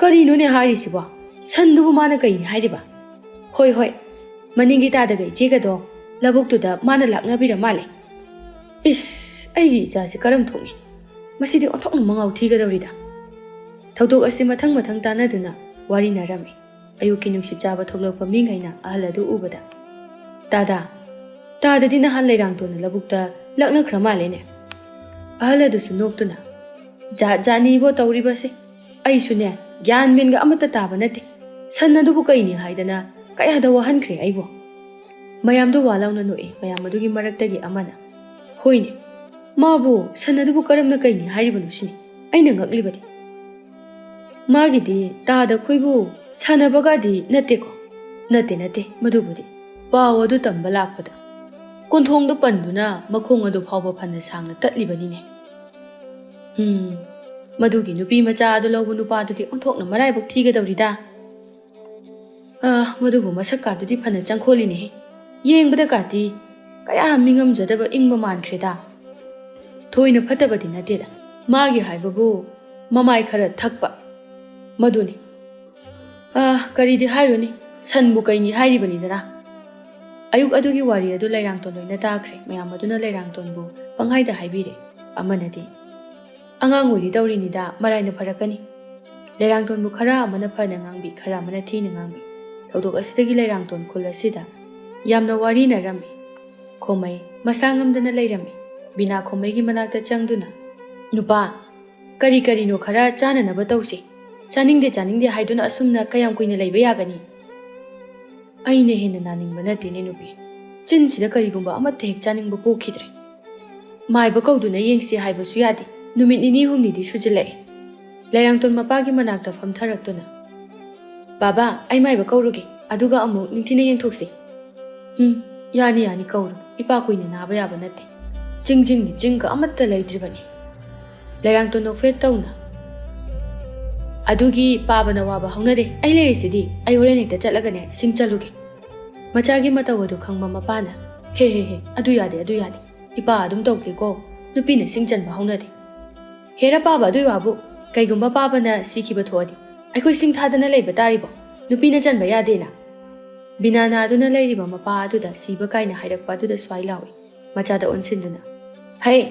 "ꯀꯔꯤꯅꯣꯅꯦ ꯍꯥꯏꯔꯤꯁꯤꯕꯣ? ꯁꯟꯗꯨꯕꯨ ꯃꯥꯅ ꯀꯩꯅꯤ ꯍꯥꯏꯔꯤꯕ?" "ꯍꯣꯏ, ꯍꯣꯏ, ꯃꯅꯤꯡꯒꯤ ꯇꯥꯗꯒ ꯏꯆꯦꯒꯗꯣ ꯂꯧꯕꯨꯛꯇꯨꯗ ꯃꯥꯅ ꯂꯥꯛꯅꯕꯤꯔ ꯃꯥꯜꯂꯦ꯫ ꯏꯁ, ꯑꯩꯒꯤ ꯏꯆꯥꯁꯦ ꯀꯔꯝ ꯊꯣꯛꯅꯤ? ꯃꯁꯤꯗꯤ ꯑꯣꯟꯊꯣꯛꯅ ꯃꯉꯥꯎ ꯊꯤꯒꯗꯧꯔꯤꯗ꯫" ꯊꯧꯗꯣꯛ ꯑꯁꯤ ꯃꯊꯪ ꯃꯊꯪ ꯇꯥꯟꯅꯗꯨꯅ ꯋꯥꯔꯤꯅꯔꯝꯃꯤ꯫ ꯑꯌꯨꯛꯀꯤ ꯅꯨꯡꯁꯤꯠ ꯆꯥꯕ ꯊꯣꯛꯂꯛꯄ ꯃꯤꯉꯩꯅ ꯑꯍꯜ ꯑꯗꯨ ꯎꯕꯗ, "ꯇꯥꯗꯥ, ꯇꯥꯗꯗꯤ ꯅꯍꯥꯟ ꯂꯩꯔꯥꯡꯇꯣꯟꯅ ꯂꯧꯕꯨꯛꯇ ꯂꯛꯅꯈ꯭ꯔ ꯃꯥꯜꯂꯦꯅꯦ?" ꯑꯍꯜ ꯑꯗꯨꯁꯨ ꯅꯣꯛꯇꯨꯅ, "ꯖꯥꯠ ꯖꯥꯠꯅꯤꯕꯣ ꯇꯧꯔꯤꯕꯁꯦ꯫ ꯑꯩꯁꯨꯅꯦ, ꯒ꯭ꯌꯥꯟ ꯃꯦꯟꯒ ꯑꯃꯠꯇ ꯇꯥꯕ ꯅꯠꯇꯦ꯫ ꯁꯟ ꯑꯗꯨꯕꯨ ꯀꯩꯅꯤ ꯍꯥꯏꯗꯅ ꯀꯌꯥꯗ ꯋꯥꯍꯟꯈ꯭ꯔꯦ ꯑꯩꯕꯨ꯫" ꯃꯌꯥꯝꯗꯨ ꯋꯥ ꯂꯥꯎꯅ ꯅꯣꯛꯏ꯫ ꯃꯌꯥꯝ ꯑꯗꯨꯒꯤ ꯃꯔꯛꯇꯒꯤ ꯑꯃꯅ, "ꯍꯣꯏꯅꯦ, ꯃꯥꯕꯨ ꯁꯟ ꯑꯗꯨꯕꯨ ꯀꯔꯝꯅ ꯀꯩꯅꯤ ꯍꯥꯏꯔꯤꯕꯅꯣ ꯁꯤꯅꯤ ꯑꯩꯅ ꯉꯛꯂꯤꯕꯗꯤ꯫ ꯃꯥꯒꯤꯗꯤ ꯇꯥꯗ ꯈꯣꯏꯕꯨ ꯁꯥꯟꯅꯕꯒꯗꯤ ꯅꯠꯇꯦꯀꯣ?" "ꯅꯠꯇꯦ, ꯅꯠꯇꯦ, ꯃꯗꯨꯕꯨꯗꯤ ꯄꯥꯎ ꯑꯗꯨ ꯇꯝꯕ ꯂꯥꯛꯄꯗ ꯀꯣꯟꯊꯣꯡꯗ ꯄꯟꯗꯨꯅ ꯃꯈꯣꯡ ꯑꯗꯨ ꯐꯥꯎꯕ ꯐꯅ ꯁꯥꯡꯅ ꯇꯠꯂꯤꯕꯅꯤꯅꯦ꯫ ꯎꯝ, ꯃꯗꯨꯒꯤ ꯅꯨꯄꯤ ꯃꯆꯥ ꯑꯗꯨ ꯂꯧꯕ ꯅꯨꯄꯥꯗꯨꯗꯤ ꯑꯣꯟꯊꯣꯛꯅ ꯃꯔꯥꯏꯕꯛ ꯊꯤꯒꯗꯧꯔꯤꯗ꯫ ꯑ, ꯃꯗꯨꯕꯨ ꯃꯁꯛꯀꯥꯗꯨꯗꯤ ꯐꯅ ꯆꯪꯈꯣꯜꯂꯤꯅꯦꯍꯦ꯫ ꯌꯦꯡꯕꯗ ꯀꯥꯇꯤ ꯀꯌꯥ ꯃꯤꯉꯝꯖꯗꯕ ꯏꯪꯕ ꯃꯥꯟꯈ꯭ꯔꯦꯗ꯫ ꯊꯣꯏꯅ ꯐꯠꯇꯕꯗꯤ ꯅꯠꯇꯦꯗ꯫ ꯃꯥꯒꯤ ꯍꯥꯏꯕꯕꯨ ꯃꯃꯥꯏ ꯈꯔ ꯊꯛꯄ꯫ ꯃꯗꯨꯅꯤ꯫ ꯑ, ꯀꯔꯤꯗꯤ ꯍꯥꯏꯔꯨꯅꯤ, ꯁꯟꯕꯨ ꯀꯩꯅꯤ ꯍꯥꯏꯔꯤꯕꯅꯤꯗꯅ꯫" ꯑꯌꯨꯛ ꯑꯗꯨꯒꯤ ꯋꯥꯔꯤ ꯑꯗꯨ ꯂꯩꯔꯥꯡꯇꯣꯟ ꯂꯣꯏꯅ ꯇꯥꯈ꯭ꯔꯦ꯫ ꯃꯌꯥꯝ ꯑꯗꯨꯅ ꯂꯩꯔꯥꯡꯇꯣꯟꯕꯨ ꯄꯪꯍꯥꯏꯗ ꯍꯥꯏꯕꯤꯔꯦ꯫ ꯑꯃꯅꯗꯤ, "ꯑꯉꯥꯡ ꯑꯣꯏꯔꯤ ꯇꯧꯔꯤꯅꯤꯗ, ꯃꯔꯥꯏꯅ ꯐꯔꯛꯀꯅꯤ"꯫ ꯂꯩꯔꯥꯡꯇꯣꯟꯕꯨ ꯈꯔ ꯑꯃꯅ ꯐꯅ ꯉꯥꯡꯕꯤ, ꯈꯔ ꯑꯃꯅ ꯊꯤꯅ ꯉꯥꯡꯕꯤ꯫ ꯊꯧꯗꯣꯛ ꯑꯁꯤꯗꯒꯤ ꯂꯩꯔꯥꯡꯇꯣꯟ ꯈꯨꯜ ꯑꯁꯤꯗ ꯌꯥꯝꯅ ꯋꯥꯔꯤꯅꯔꯝꯃꯤ꯫ ꯈꯣꯃꯩ ꯃꯁꯥ ꯉꯝꯗꯅ ꯂꯩꯔꯝꯃꯤ꯫ ꯕꯤꯅꯥ ꯈꯣꯃꯩꯒꯤ ꯃꯅꯥꯛꯇ ꯆꯪꯗꯨꯅ, "ꯅꯨꯄꯥ, ꯀꯔꯤ ꯀꯔꯤꯅꯣ ꯈꯔ ꯆꯥꯅꯅꯕ ꯇꯧꯁꯤ꯫ ꯆꯥꯅꯤꯡꯗꯦ ꯆꯥꯅꯤꯡꯗꯦ ꯍꯥꯏꯗꯨꯅ ꯑꯁꯨꯝꯅ ꯀꯌꯥꯝ ꯀꯨꯏꯅ ꯂꯩꯕ ꯌꯥꯒꯅꯤ?" "ꯑꯩꯅ ꯍꯦꯟꯅ ꯅꯥꯅꯤꯡꯕ ꯅꯠꯇꯦꯅꯦ ꯅꯨꯄꯤ꯫ ꯆꯤꯟꯁꯤꯗ ꯀꯔꯤꯒꯨꯝꯕ ꯑꯃꯠꯇ ꯍꯦꯛ ꯆꯥꯅꯤꯡꯕ ꯄꯣꯛꯈꯤꯗ꯭ꯔꯦ꯫ ꯃꯥꯏꯕ ꯀꯧꯗꯨꯅ ꯌꯦꯡꯁꯤ ꯍꯥꯏꯕꯁꯨ ꯌꯥꯗꯦ꯫ ꯅꯨꯃꯤꯠ ꯅꯤꯅꯤ ꯍꯨꯝꯅꯤꯗꯤ ꯁꯨꯖꯤꯜꯂꯛꯑꯦ"꯫ ꯂꯩꯔꯥꯡꯇꯣꯟ ꯃꯄꯥꯒꯤ ꯃꯅꯥꯛꯇ ꯐꯝꯊꯔꯛꯇꯨꯅ, "ꯕꯥꯕꯥ, ꯑꯩ ꯃꯥꯏꯕ ꯀꯧꯔꯨꯒꯦ, ꯑꯗꯨꯒ ꯑꯃꯨꯛ ꯅꯤꯡꯊꯤꯅ ꯌꯦꯡꯊꯣꯛꯁꯤ"꯫ "ꯎꯝ, ꯌꯥꯅꯤ ꯌꯥꯅꯤ, ꯀꯧꯔꯨ꯫ ꯏꯄꯥ ꯀꯨꯏꯅ ꯅꯥꯕ ꯌꯥꯕ ꯅꯠꯇꯦ꯫ ꯆꯤꯡꯖꯤꯟꯒꯤ ꯆꯤꯡꯒ ꯑꯃꯠꯇ ꯂꯩꯇ꯭ꯔꯤꯕꯅꯤ"꯫ ꯂꯩꯔꯥꯡꯇꯣꯟ ꯅꯣꯛꯐꯦꯠ ꯇꯧꯅ, "ꯑꯗꯨꯒꯤ ꯄꯥꯕꯅ ꯋꯥꯕ ꯍꯧꯅꯗꯦ꯫ ꯑꯩ ꯂꯩꯔꯤꯁꯤꯗꯤ꯫ ꯑꯩ ꯍꯣꯔꯦꯟ ꯍꯦꯛꯇ ꯆꯠꯂꯒꯅꯦ ꯁꯤꯡ ꯆꯜꯂꯨꯒꯦ"꯫ ꯃꯆꯥꯒꯤ ꯃꯇꯧ ꯑꯗꯨ ꯈꯪꯕ ꯃꯄꯥꯅ, "ꯍꯦ ꯍꯦ ꯍꯦ, ꯑꯗꯨ ꯌꯥꯗꯦ, ꯑꯗꯨ ꯌꯥꯗꯦ꯫ ꯏꯄꯥ ꯑꯗꯨꯝ ꯇꯧꯒꯦꯀꯣ꯫ ꯅꯨꯄꯤꯅ ꯁꯤꯡ ꯆꯟꯕ ꯍꯧꯅꯗꯦ"꯫ "ꯍꯦꯔꯥ ꯄꯥꯕ, ꯑꯗꯨꯏ ꯋꯥꯕꯨ꯫ ꯀꯩꯒꯨꯝꯕ ꯄꯥꯕꯅ ꯁꯤꯈꯤꯕ ꯊꯣꯛꯑꯗꯤ ꯑꯩꯈꯣꯏ ꯁꯤꯡ ꯊꯥꯗꯅ ꯂꯩꯕ ꯇꯥꯔꯤꯕꯣ? ꯅꯨꯄꯤꯅ ꯆꯟꯕ ꯌꯥꯗꯦꯅ"꯫ ꯕꯤꯅꯥ ꯅꯥꯗꯨꯅ ꯂꯩꯔꯤꯕ ꯃꯄꯥ ꯑꯗꯨꯗ ꯁꯤꯕ ꯀꯥꯏꯅ ꯍꯥꯏꯔꯛꯄ ꯑꯗꯨꯗ ꯁ꯭ꯋꯥꯏ ꯂꯥꯎꯏ꯫ ꯃꯆꯥꯗ ꯑꯣꯟꯁꯤꯟꯗꯨꯅ, "ꯍꯩ,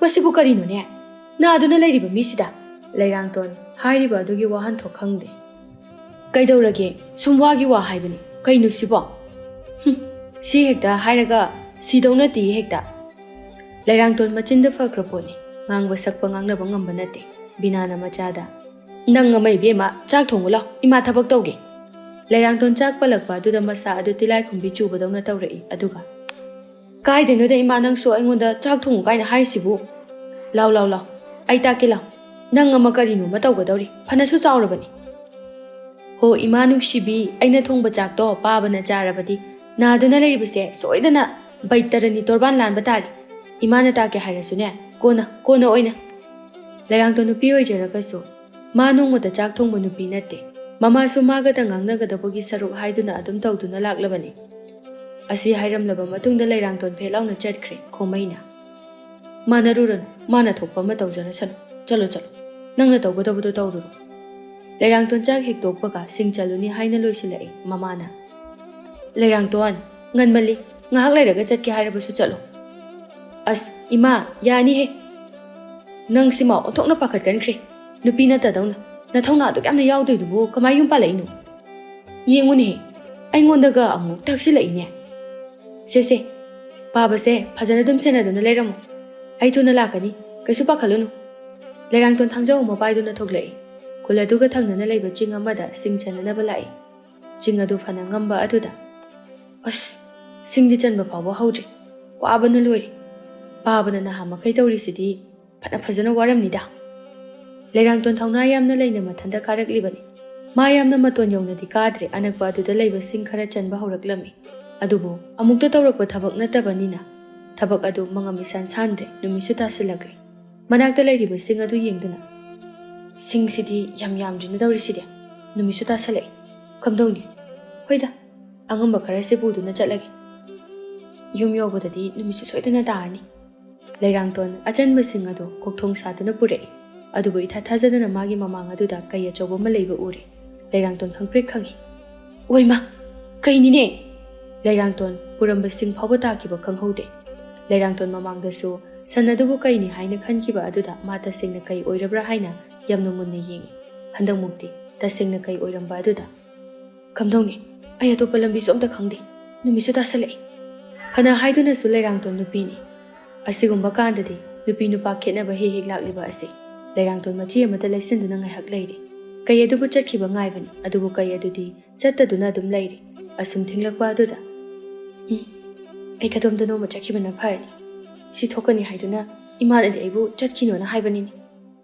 ꯃꯁꯤꯕꯨ ꯀꯔꯤꯅꯣꯅꯦ? ꯅꯥꯗꯨꯅ ꯂꯩꯔꯤꯕ ꯃꯤꯁꯤꯗ"꯫ ꯂꯩꯔꯥꯡꯇꯣꯟ ꯍꯥꯏꯔꯤꯕ ꯑꯗꯨꯒꯤ ꯋꯥꯍꯟꯊꯣꯛ ꯈꯪꯗꯦ꯫ "ꯀꯩꯗꯧꯔꯒꯦ? ꯁꯨꯝ ꯋꯥꯒꯤ ꯋꯥ ꯍꯥꯏꯕꯅꯤ꯫ ꯀꯩꯅꯣ ꯁꯤꯕꯣ? ꯍꯨꯝ, ꯁꯤ ꯍꯦꯛꯇ ꯍꯥꯏꯔꯒ ꯁꯤꯗꯧ ꯅꯠꯇꯦ ꯍꯦꯛꯇ"꯫ ꯂꯩꯔꯥꯡꯇꯣꯟ ꯃꯆꯤꯟꯗ ꯐꯈ꯭ꯔ ꯄꯣꯠꯅꯤ꯫ ꯉꯥꯡꯕ ꯁꯛꯄ ꯉꯥꯡꯅꯕ ꯉꯝꯕ ꯅꯠꯇꯦ꯫ ꯕꯤꯅꯥꯅ ꯃꯆꯥꯗ, "ꯅꯪ ꯑꯃ ꯏꯕꯦꯝꯃ, ꯆꯥꯛ ꯊꯣꯡꯉꯨ ꯂꯥꯎ, ꯏꯃꯥ ꯊꯕꯛ ꯇꯧꯒꯦ"꯫ ꯂꯩꯔꯥꯡꯇꯣꯟ ꯆꯥꯛ ꯄꯜꯂꯛꯄ ꯑꯗꯨꯗ ꯃꯁꯥ ꯑꯗꯨ ꯇꯤꯂꯥꯏꯈꯨꯝꯕꯤ ꯆꯨꯕꯗꯧꯅ ꯇꯧꯔꯛꯏ꯫ ꯑꯗꯨꯒ, "ꯀꯥꯏꯗꯩꯅꯣꯗ ꯏꯃꯥ, ꯅꯪꯁꯨ ꯑꯩꯉꯣꯟꯗ ꯆꯥꯛ ꯊꯣꯡꯉꯨ ꯀꯥꯏꯅ ꯍꯥꯏꯔꯤꯁꯤꯕꯨ? ꯂꯥꯎ, ꯂꯥꯎ, ꯂꯥꯎ, ꯑꯩ ꯇꯥꯛꯀꯦ ꯂꯥꯎ꯫ ꯅꯪ ꯑꯃ ꯀꯔꯤꯅꯣꯃ ꯇꯧꯒꯗꯧꯔꯤ, ꯐꯅꯁꯨ ꯆꯥꯎꯔꯕꯅꯤ"꯫ "ꯍꯣ ꯏꯃꯥ ꯅꯨꯡꯁꯤꯕꯤ, ꯑꯩꯅ ꯊꯣꯡꯕ ꯆꯥꯛꯇꯣ ꯄꯥꯕꯅ ꯆꯥꯔꯕꯗꯤ ꯅꯥꯗꯨꯅ ꯂꯩꯔꯤꯕꯁꯦ ꯁꯣꯏꯗꯅ ꯕꯩꯇꯔꯅꯤ ꯇꯣꯔꯕꯥꯟ ꯂꯥꯟꯕ ꯇꯥꯔꯦ꯫ ꯏꯃꯥꯅ ꯇꯥꯛꯀꯦ ꯍꯥꯏꯔꯁꯨꯅꯦ, ꯀꯣꯟꯅ, ꯀꯣꯟꯅ ꯑꯣꯏꯅ"꯫ ꯂꯩꯔꯥꯡꯇꯣꯟ ꯅꯨꯄꯤ ꯑꯣꯏꯖꯔꯒꯁꯨ ꯃꯥ ꯅꯣꯡꯃꯇ ꯆꯥꯛ ꯊꯣꯡꯕ ꯅꯨꯄꯤ ꯅꯠꯇꯦ꯫ ꯃꯃꯥꯁꯨ ꯃꯥꯒꯇ ꯉꯥꯡꯅꯒꯗꯕꯒꯤ ꯁꯔꯨꯛ ꯍꯥꯏꯗꯨꯅ ꯑꯗꯨꯝ ꯇꯧꯗꯨꯅ ꯂꯥꯛꯂꯕꯅꯤ꯫ ꯑꯁꯤ ꯍꯥꯏꯔꯝꯂꯕ ꯃꯇꯨꯡꯗ ꯂꯩꯔꯥꯡꯇꯣꯟ ꯐꯦꯠ ꯂꯥꯎꯅ ꯆꯠꯈ꯭ꯔꯦ꯫ ꯈꯣꯃꯩꯅ, "ꯃꯥꯟꯅꯔꯨꯔꯅꯨ, ꯃꯥꯅ ꯊꯣꯛꯄ ꯑꯃ ꯇꯧꯖꯔꯁꯅꯨ꯫ ꯆꯠꯂꯣ, ꯆꯠꯂꯣ, ꯅꯪꯅ ꯇꯧꯒꯗꯕꯗꯣ ꯇꯧꯔꯨꯔꯣ"꯫ ꯂꯩꯔꯥꯡꯇꯣꯟ ꯆꯥꯛ ꯍꯦꯛ ꯇꯣꯛꯄꯒ ꯁꯤꯡ ꯆꯜꯂꯨꯅꯤ ꯍꯥꯏꯅ ꯂꯣꯏꯁꯤꯜꯂꯛꯏ꯫ ꯃꯃꯥꯅ, "ꯂꯩꯔꯥꯡꯇꯣꯟ, "ꯉꯟꯃꯜꯂꯤ, ꯉꯥꯏꯍꯥꯛ ꯂꯩꯔꯒ ꯆꯠꯀꯦ ꯍꯥꯏꯔꯕꯁꯨ ꯆꯠꯂꯣ꯫" "ꯑꯁ, ꯏꯃꯥ, ꯌꯥꯅꯤꯍꯦ꯫ ꯅꯪꯁꯤꯃ ꯑꯣꯟꯊꯣꯛꯅ ꯄꯥꯈꯠꯀꯟꯈ꯭ꯔꯦ꯫ ꯅꯨꯄꯤ ꯅꯠꯇꯗꯧꯅ ꯅꯊꯧꯅꯥ ꯑꯗꯨꯛ ꯌꯥꯝꯅ ꯌꯥꯎꯗꯣꯏꯗꯨꯕꯨ ꯀꯃꯥꯏ ꯌꯨꯝ ꯄꯥꯜꯂꯛꯏꯅꯣ? ꯌꯦꯡꯉꯨꯅꯦꯍꯦ, ꯑꯩꯉꯣꯟꯗꯒ ꯑꯃꯨꯛ ꯇꯛꯁꯤꯜꯂꯛꯏꯅꯦ꯫ ꯁꯦ, ꯁꯦ, ꯄꯥꯕꯁꯦ ꯐꯖꯅ ꯑꯗꯨꯝ ꯁꯦꯟꯅꯗꯨꯅ ꯂꯩꯔꯝꯃꯣ꯫ ꯑꯩ ꯊꯨꯅ ꯂꯥꯛꯀꯅꯤ, ꯀꯩꯁꯨ ꯄꯥꯈꯠꯂꯨꯅꯨ꯫" ꯂꯩꯔꯥꯡꯇꯣꯟ ꯊꯥꯡꯖꯧ ꯑꯃ ꯄꯥꯏꯗꯨꯅ ꯊꯣꯛꯂꯛꯏ꯫ ꯈꯨꯜ ꯑꯗꯨꯒ ꯊꯪꯅꯅ ꯂꯩꯕ ꯆꯤꯡ ꯑꯃꯗ ꯁꯤꯡ ꯆꯟꯅꯅꯕ ꯂꯥꯛꯏ꯫ ꯆꯤꯡ ꯑꯗꯨ ꯐꯅ ꯉꯝꯕ ꯑꯗꯨꯗ, "ꯑꯁ, ꯁꯤꯡꯗꯤ ꯆꯟꯕ ꯐꯥꯎꯕ ꯍꯧꯗ꯭ꯔꯤ꯫ ꯋꯥꯕꯅ ꯂꯣꯏꯔꯦ꯫ ꯄꯥꯕꯅ ꯅꯍꯥ ꯃꯈꯩ ꯇꯧꯔꯤꯁꯤꯗꯤ ꯐꯅ ꯐꯖꯅ ꯋꯥꯔꯝꯅꯤꯗ꯫" ꯂꯩꯔꯥꯡꯇꯣꯟ ꯊꯧꯅꯥ ꯌꯥꯝꯅ ꯂꯩꯅ ꯃꯊꯟꯇ ꯀꯥꯔꯛꯂꯤꯕꯅꯤ꯫ ꯃꯥ ꯌꯥꯝꯅ ꯃꯇꯣꯟ ꯌꯧꯅꯗꯤ ꯀꯥꯗ꯭ꯔꯦ, ꯑꯅꯛꯄ ꯑꯗꯨꯗ ꯂꯩꯕ ꯁꯤꯡ ꯈꯔ ꯆꯟꯕ ꯍꯧꯔꯛꯂꯝꯃꯤ꯫ ꯑꯗꯨꯕꯨ ꯑꯃꯨꯛꯇ ꯇꯧꯔꯛꯄ ꯊꯕꯛ ꯅꯠꯇꯕꯅꯤꯅ ꯊꯕꯛ ꯑꯗꯨ ꯃꯉꯝ ꯏꯁꯥꯟ ꯁꯥꯟꯗ꯭ꯔꯦ, ꯅꯨꯃꯤꯠꯁꯨ ꯇꯥꯁꯤꯜꯂꯛꯂꯦ꯫ ꯃꯅꯥꯛꯇ ꯂꯩꯔꯤꯕ ꯁꯤꯡ ꯑꯗꯨ ꯌꯦꯡꯗꯨꯅ, "ꯁꯤꯡꯁꯤꯗꯤ ꯌꯥꯝ ꯌꯥꯝꯗ꯭ꯔꯤꯅ ꯇꯧꯔꯤꯁꯤꯗꯤ, ꯅꯨꯃꯤꯠꯁꯨ ꯇꯥꯁꯤꯜꯂꯛꯑꯦ꯫ ꯀꯝꯗꯧꯅꯤ? ꯍꯣꯏꯗ, ꯑꯉꯝꯕ ꯈꯔꯁꯤ ꯄꯨꯗꯨꯅ ꯆꯠꯂꯒꯦ꯫ ꯌꯨꯝ ꯌꯧꯕꯗꯗꯤ ꯅꯨꯃꯤꯠꯁꯨ ꯁꯣꯏꯗꯅ ꯇꯥꯔꯅꯤ꯫" ꯂꯩꯔꯥꯡꯇꯣꯟ ꯑꯆꯟꯕꯁꯤꯡ ꯑꯗꯨ ꯀꯣꯛꯊꯣꯡ ꯁꯥꯗꯨꯅ ꯄꯨꯔꯛꯏ꯫ ꯑꯗꯨꯕꯨ ꯏꯊꯥ ꯊꯥꯖꯗꯅ ꯃꯥꯒꯤ ꯃꯃꯥꯡ ꯑꯗꯨꯗ ꯀꯩ ꯑꯆꯧꯕ ꯑꯃ ꯂꯩꯕ ꯎꯔꯦ꯫ ꯂꯩꯔꯥꯡꯇꯣꯟ ꯈꯪꯄ꯭ꯔꯦꯛ ꯈꯪꯉꯤ꯫ "ꯑꯣꯏꯃ! ꯀꯩꯅꯤꯅꯦ?" ꯂꯩꯔꯥꯡꯇꯣꯟ ꯄꯨꯔꯝꯕꯁꯤꯡ ꯐꯥꯎꯕ ꯇꯥꯈꯤꯕ ꯈꯪꯍꯧꯗꯦ꯫ ꯂꯩꯔꯥꯡꯇꯣꯟ ꯃꯃꯥꯡꯗꯁꯨ ꯁꯟ ꯑꯗꯨꯕꯨ ꯀꯩꯅꯤ ꯍꯥꯏꯅ ꯈꯟꯈꯤꯕ ꯑꯗꯨꯗ ꯃꯥ ꯇꯁꯦꯡꯅ ꯀꯩ ꯑꯣꯏꯔꯕ꯭ꯔꯥ ꯍꯥꯏꯅ ꯌꯥꯝꯅ ꯃꯨꯟꯅ ꯌꯦꯡꯉꯤ꯫ ꯍꯟꯗꯛꯃꯨꯛꯇꯤ ꯇꯁꯦꯡꯅ ꯀꯩ ꯑꯣꯏꯔꯝꯕ ꯑꯗꯨꯗ, "ꯀꯝꯗꯧꯅꯤ? ꯑꯩ ꯑꯇꯣꯞꯄ ꯂꯝꯕꯤꯁꯨ ꯑꯝꯇ ꯈꯪꯗꯦ꯫ ꯅꯨꯃꯤꯠꯁꯨ ꯇꯥꯁꯜꯂꯛꯏ꯫" ꯐꯅ ꯍꯥꯏꯗꯨꯅꯁꯨ ꯂꯩꯔꯥꯡꯇꯣꯟ ꯅꯨꯄꯤꯅꯤ꯫ ꯑꯁꯤꯒꯨꯝꯕ ꯀꯥꯟꯗꯗꯤ ꯅꯨꯄꯤ ꯅꯨꯄꯥ ꯈꯦꯠꯅꯕ ꯍꯦꯛ ꯍꯦꯛ ꯂꯥꯛꯂꯤꯕ ꯑꯁꯤ꯫ ꯂꯩꯔꯥꯡꯇꯣꯟ ꯃꯆꯤ ꯑꯃꯗ ꯂꯩꯁꯤꯟꯗꯨꯅ ꯉꯥꯏꯍꯥꯛ ꯂꯩꯔꯤ꯫ ꯀꯩ ꯑꯗꯨꯕꯨ ꯆꯠꯈꯤꯕ ꯉꯥꯏꯕꯅꯤ, ꯑꯗꯨꯕꯨ ꯀꯩ ꯑꯗꯨꯗꯤ ꯆꯠꯇꯗꯨꯅ ꯑꯗꯨꯝ ꯂꯩꯔꯤ꯫ ꯑꯁꯨꯝ ꯊꯦꯡꯂꯛꯄ ꯑꯗꯨꯗ, "ꯎꯝ, ꯑꯩ ꯀꯗꯣꯝꯗꯅꯣꯃ ꯆꯠꯈꯤꯕꯅ ꯐꯔꯅꯤ꯫ ꯁꯤ ꯊꯣꯛꯀꯅꯤ ꯍꯥꯏꯗꯨꯅ ꯏꯃꯥꯅꯗꯤ ꯑꯩꯕꯨ ꯆꯠꯈꯤꯅꯣꯅ ꯍꯥꯏꯕꯅꯤꯅꯦ꯫"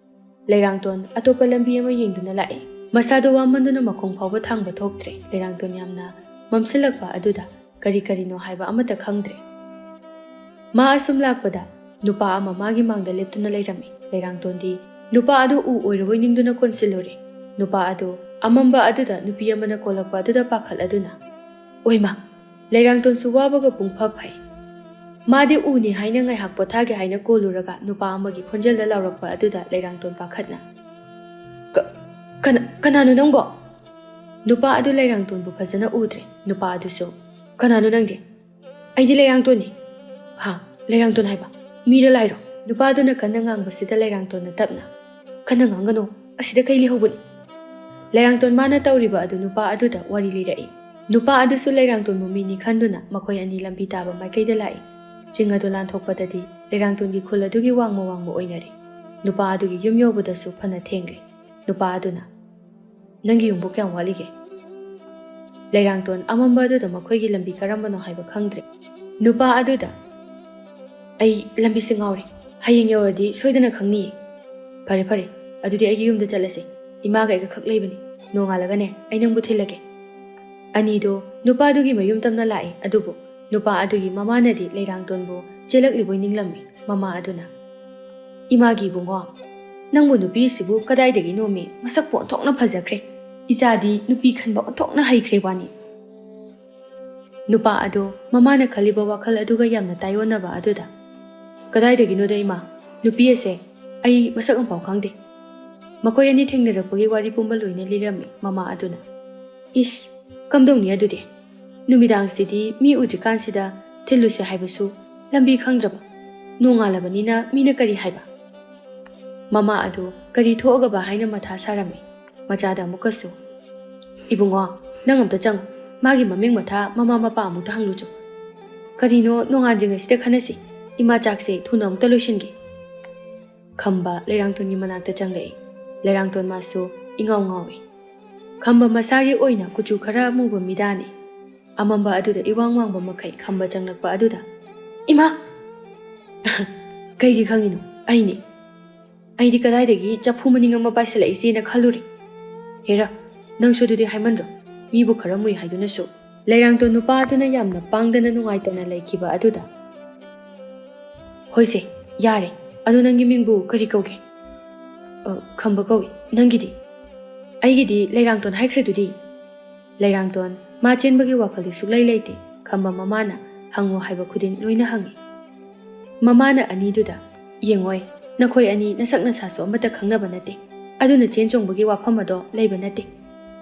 ꯂꯩꯔꯥꯡꯇꯣꯟ ꯑꯇꯣꯞꯄ ꯂꯝꯕꯤ ꯑꯃ ꯌꯦꯡꯗꯨꯅ ꯂꯥꯛꯏ꯫ ꯃꯁꯥꯗꯣ ꯋꯥꯃꯟꯗꯨꯅ ꯃꯈꯣꯡ ꯐꯥꯎꯕ ꯊꯥꯡꯕ ꯊꯣꯛꯇ꯭ꯔꯦ꯫ ꯂꯩꯔꯥꯡꯇꯣꯟ ꯌꯥꯝꯅ ꯃꯝꯁꯤꯜꯂꯛꯄ ꯑꯗꯨꯗ ꯀꯔꯤ ꯀꯔꯤꯅꯣ ꯍꯥꯏꯕ ꯑꯃꯠꯇ ꯈꯪꯗ꯭ꯔꯦ꯫ ꯃꯥ ꯑꯁꯨꯝ ꯂꯥꯛꯄꯗ ꯅꯨꯄꯥ ꯑꯃ ꯃꯥꯒꯤ ꯃꯥꯡꯗ ꯂꯦꯞꯇꯨꯅ ꯂꯩꯔꯝꯃꯤ꯫ ꯂꯩꯔꯥꯡꯇꯣꯟꯗꯤ ꯅꯨꯄꯥ ꯑꯗꯨ ꯎ ꯑꯣꯏꯔꯕꯣꯏ ꯅꯤꯡꯗꯨꯅ ꯀꯣꯟꯁꯤꯜꯂꯨꯔꯦ꯫ ꯅꯨꯄꯥ ꯑꯗꯨ ꯑꯃꯝꯕ ꯑꯗꯨꯗ ꯅꯨꯄꯤ ꯑꯃꯅ ꯀꯣꯜꯂꯛꯄ ꯑꯗꯨꯗ ꯄꯥꯈꯠꯂꯗꯨꯅ, "ꯑꯣꯏꯃ!" ꯂꯩꯔꯥꯡꯇꯣꯟꯁꯨ ꯋꯥꯕꯒ ꯄꯨꯡꯐ ꯐꯩ꯫ ꯃꯥꯗꯤ ꯎꯅꯤ ꯍꯥꯏꯅ ꯉꯥꯏꯍꯥꯛ ꯄꯣꯊꯥꯒꯦ ꯍꯥꯏꯅ ꯀꯣꯜꯂꯨꯔꯒ ꯅꯨꯄꯥ ꯑꯃꯒꯤ ꯈꯣꯟꯖꯦꯜꯗ ꯂꯥꯎꯔꯛꯄ ꯑꯗꯨꯗ ꯂꯩꯔꯥꯡꯇꯣꯟ ꯄꯥꯈꯠꯅ, "ꯀ-, ꯀꯅꯥ-, ꯀꯅꯥꯅꯣ ꯅꯪꯕꯣ?" ꯅꯨꯄꯥ ꯑꯗꯨ ꯂꯩꯔꯥꯡꯇꯣꯟꯕꯨ ꯐꯖꯅ ꯎꯗ꯭ꯔꯦ꯫ ꯅꯨꯄꯥ ꯑꯗꯨꯁꯨ, "ꯀꯅꯥꯅꯣ ꯅꯪꯗꯤ?" "ꯑꯩꯗꯤ ꯂꯩꯔꯥꯡꯇꯣꯟꯅꯤ꯫" "ꯍꯥ? ꯂꯩꯔꯥꯡꯇꯣꯟ ꯍꯥꯏꯕ? ꯃꯤꯔ ꯂꯥꯏꯔꯣ?" ꯅꯨꯄꯥꯗꯨꯅ ꯀꯟꯅ ꯉꯥꯡꯕꯁꯤꯗ ꯂꯩꯔꯥꯡꯇꯣꯟꯅ ꯇꯞꯅ, "ꯀꯟꯅ ꯉꯥꯡꯒꯅꯨ, ꯑꯁꯤꯗ ꯀꯩ ꯂꯩꯍꯧꯕꯅꯤ?" ꯂꯩꯔꯥꯡꯇꯣꯟ ꯃꯥꯅ ꯇꯧꯔꯤꯕ ꯑꯗꯨ ꯅꯨꯄꯥ ꯑꯗꯨꯗ ꯋꯥꯔꯤ ꯂꯤꯔꯛꯏ꯫ ꯅꯨꯄꯥ ꯑꯗꯨꯁꯨ ꯂꯩꯔꯥꯡꯇꯣꯟꯕꯨ ꯃꯤꯅꯤ ꯈꯟꯗꯨꯅ ꯃꯈꯣꯏ ꯑꯅꯤ ꯂꯝꯕꯤ ꯇꯥꯕ ꯃꯥꯏꯀꯩꯗ ꯂꯥꯛꯏ꯫ ꯆꯤꯡ ꯑꯗꯨ ꯂꯥꯟꯊꯣꯛꯄꯗꯗꯤ ꯂꯩꯔꯥꯡꯇꯣꯟꯒꯤ ꯈꯨꯜ ꯑꯗꯨꯒꯤ ꯋꯥꯡꯃ ꯋꯥꯡꯃ ꯑꯣꯏꯅꯔꯦ꯫ ꯅꯨꯄꯥ ꯑꯗꯨꯒꯤ ꯌꯨꯝ ꯌꯧꯕꯗꯁꯨ ꯐꯅ ꯊꯦꯡꯂꯦ꯫ ꯅꯨꯄꯥ ꯑꯗꯨꯅ, "ꯅꯪꯒꯤ ꯌꯨꯝꯕꯨ ꯀꯌꯥꯝ ꯋꯥꯠꯂꯤꯒꯦ?" ꯂꯩꯔꯥꯡꯇꯣꯟ ꯑꯃꯝꯕ ꯑꯗꯨꯗ ꯃꯈꯣꯏꯒꯤ ꯂꯝꯕꯤ ꯀꯔꯝꯕꯅꯣ ꯍꯥꯏꯕ ꯈꯪꯗ꯭ꯔꯦ꯫ ꯅꯨꯄꯥ ꯑꯗꯨꯗ, "ꯑꯩ ꯂꯝꯕꯤꯁꯦ ꯉꯥꯎꯔꯦ꯫ ꯍꯌꯦꯡ ꯌꯧꯔꯗꯤ ꯁꯣꯏꯗꯅ ꯈꯪꯅꯤꯌꯦ꯫ ꯐꯔꯦ, ꯐꯔꯦ, ꯑꯗꯨꯗꯤ ꯑꯩꯒꯤ ꯌꯨꯝꯗ ꯆꯠꯂꯁꯦ꯫ ꯏꯃꯥꯒ ꯑꯩꯒ ꯈꯛ ꯂꯩꯕꯅꯤ꯫ ꯅꯣꯡꯉꯥꯜꯂꯒꯅꯦ, ꯑꯩ ꯅꯪꯕꯨ ꯊꯤꯜꯂꯒꯦ꯫" ꯑꯅꯤꯗꯣ ꯅꯨꯄꯥꯗꯨꯒꯤ ꯃꯌꯨꯝ ꯇꯝꯅ ꯂꯥꯛꯏ꯫ ꯑꯗꯨꯕꯨ ꯅꯨꯄꯥ ꯑꯗꯨꯒꯤ ꯃꯃꯥꯅꯗꯤ ꯂꯩꯔꯥꯡꯇꯣꯟꯕꯨ ꯆꯦꯜꯂꯛꯂꯤꯕꯣꯏ ꯅꯤꯡꯂꯝꯃꯤ꯫ ꯃꯃꯥ ꯑꯗꯨꯅ, "ꯏꯃꯥꯒꯤ ꯏꯕꯨꯡꯉꯣ, ꯅꯪꯕꯨ ꯅꯨꯄꯤ ꯑꯁꯤꯕꯨ ꯀꯗꯥꯏꯗꯒꯤ ꯅꯣꯝꯃꯤ? ꯃꯁꯛꯄꯨ ꯑꯣꯟꯊꯣꯛꯅ ꯐꯖꯈ꯭ꯔꯦ꯫ ꯏꯆꯥꯗꯤ ꯅꯨꯄꯤ ꯈꯟꯕ ꯑꯣꯟꯊꯣꯛꯅ ꯍꯩꯈ꯭ꯔꯦ ꯋꯥꯅꯤ꯫" ꯅꯨꯄꯥ ꯑꯗꯨ ꯃꯃꯥꯅ ꯈꯜꯂꯤꯕ ꯋꯥꯈꯜ ꯑꯗꯨꯒ ꯌꯥꯝꯅ ꯇꯥꯏꯑꯣꯟꯅꯕ ꯑꯗꯨꯗ, "ꯀꯗꯥꯏꯗꯒꯤꯅꯣꯗ ꯏꯃꯥ, ꯅꯨꯄꯤ ꯑꯁꯦ ꯑꯩ ꯃꯁꯛ ꯑꯃꯐꯥꯎ ꯈꯪꯗꯦ꯫" ꯃꯈꯣꯏ ꯑꯅꯤ ꯊꯦꯡꯅꯔꯛꯄꯒꯤ ꯋꯥꯔꯤ ꯄꯨꯝꯕ ꯂꯣꯏꯅ ꯂꯤꯔꯝꯃꯤ ꯃꯃꯥ ꯑꯗꯨꯅ꯫ "ꯏꯁ, ꯀꯝꯗꯧꯅꯤ ꯑꯗꯨꯗꯤ? ꯅꯨꯃꯤꯗꯥꯡꯁꯤꯗꯤ ꯃꯤ ꯎꯗ꯭ꯔꯤꯀꯥꯟꯁꯤꯗ ꯊꯤꯜꯂꯨꯁꯦ ꯍꯥꯏꯕꯁꯨ ꯂꯝꯕꯤ ꯈꯪꯗ꯭ꯔꯕ꯫ ꯅꯣꯡꯉꯥꯜꯂꯕꯅꯤꯅ ꯃꯤꯅ ꯀꯔꯤ ꯍꯥꯏꯕ?" ꯃꯃꯥ ꯑꯗꯨ ꯀꯔꯤ ꯊꯣꯛꯑꯒꯕ ꯍꯥꯏꯅ ꯃꯊꯥ ꯁꯥꯔꯝꯃꯤ꯫ ꯃꯆꯥꯗ ꯑꯃꯨꯛꯀꯁꯨ, "ꯏꯕꯨꯡꯉꯣ, ꯅꯪ ꯑꯝꯇ ꯆꯪꯉꯨ꯫ ꯃꯥꯒꯤ ꯃꯃꯤꯡ ꯃꯊꯥ ꯃꯃꯥ ꯃꯄꯥ ꯑꯃꯨꯛꯇ ꯍꯪꯂꯨꯆꯣ꯫ ꯀꯔꯤꯅꯣ ꯅꯣꯡꯉꯥꯟꯗ꯭ꯔꯤꯉꯩꯁꯤꯗ ꯈꯟꯅꯁꯤ꯫ ꯏꯃꯥ, ꯆꯥꯛꯁꯦ ꯊꯨꯅ ꯑꯃꯨꯛꯇ ꯂꯣꯏꯁꯤꯟꯒꯦ꯫" ꯈꯝꯕ ꯂꯩꯔꯥꯡꯇꯣꯟꯒꯤ ꯃꯅꯥꯛꯇ ꯆꯪꯂꯛꯏ꯫ ꯂꯩꯔꯥꯡꯇꯣꯟ ꯃꯥꯁꯨ ꯏꯉꯥꯎ ꯉꯥꯎꯏ꯫ ꯈꯝꯕ ꯃꯁꯥꯒꯤ ꯑꯣꯏꯅ ꯀꯨꯆꯨ ꯈꯔ ꯃꯨꯕ ꯃꯤꯗꯥꯅꯤ꯫ ꯑꯃꯝꯕ ꯑꯗꯨꯗ ꯏꯋꯥꯡ ꯋꯥꯡꯕ ꯃꯈꯩ ꯈꯝꯕ ꯆꯪꯂꯛꯄ ꯑꯗꯨꯗ, "ꯏꯃꯥ!" "ꯀꯩꯒꯤ ꯈꯪꯉꯤꯅꯣ? ꯑꯩꯅꯤ꯫ ꯑꯩꯗꯤ ꯀꯗꯥꯏꯗꯒꯤ ꯆꯐꯨ ꯃꯅꯤꯡ ꯑꯃ ꯄꯥꯏꯁꯤꯜꯂꯛꯏꯁꯦꯅ ꯈꯜꯂꯨꯔꯦ꯫ ꯍꯦꯔꯥ, ꯅꯪꯁꯨ ꯑꯗꯨꯗꯤ ꯍꯥꯏꯃꯟꯗ꯭ꯔꯣ? ꯃꯤꯕꯨ ꯈꯔ ꯃꯨꯏ ꯍꯥꯏꯗꯨꯅꯁꯨ꯫" ꯂꯩꯔꯥꯡꯇꯣꯟ ꯅꯨꯄꯥ ꯑꯗꯨꯅ ꯌꯥꯝꯅ ꯄꯥꯡꯗꯅ ꯅꯨꯡꯉꯥꯏꯇꯅ ꯂꯩꯈꯤꯕ ꯑꯗꯨꯗ, "ꯍꯣꯏꯁꯦ, ꯌꯥꯔꯦ꯫ ꯑꯗꯣ ꯅꯪꯒꯤ ꯃꯤꯡꯕꯨ ꯀꯔꯤ ꯀꯧꯒꯦ?" "ꯑ, ꯈꯝꯕ ꯀꯧꯏ꯫ ꯅꯪꯒꯤꯗꯤ?" "ꯑꯩꯒꯤꯗꯤ ꯂꯩꯔꯥꯡꯇꯣꯟ ꯍꯥꯏꯈ꯭ꯔꯗꯨꯗꯤ꯫" ꯂꯩꯔꯥꯡꯇꯣꯟ ꯃꯥ ꯆꯦꯟꯕꯒꯤ ꯋꯥꯈꯜꯗꯤ ꯁꯨꯛꯂꯩ ꯂꯩꯇꯦ꯫ ꯈꯝꯕ ꯃꯃꯥꯅ ꯍꯪꯉꯣ ꯍꯥꯏꯕ ꯈꯨꯗꯤꯡ ꯂꯣꯏꯅ ꯍꯪꯉꯤ꯫ ꯃꯃꯥꯅ ꯑꯅꯤꯗꯨꯗ, "ꯌꯦꯡꯉꯣꯏ, ꯅꯈꯣꯏ ꯑꯅꯤ ꯅꯁꯛ ꯅꯁꯥꯁꯨ ꯑꯃꯠꯇ ꯈꯪꯅꯕ ꯅꯠꯇꯦ꯫ ꯑꯗꯨꯅ ꯆꯦꯟ ꯆꯣꯡꯕꯒꯤ ꯋꯥꯐꯝ ꯑꯗꯣ ꯂꯩꯕ ꯅꯠꯇꯦ꯫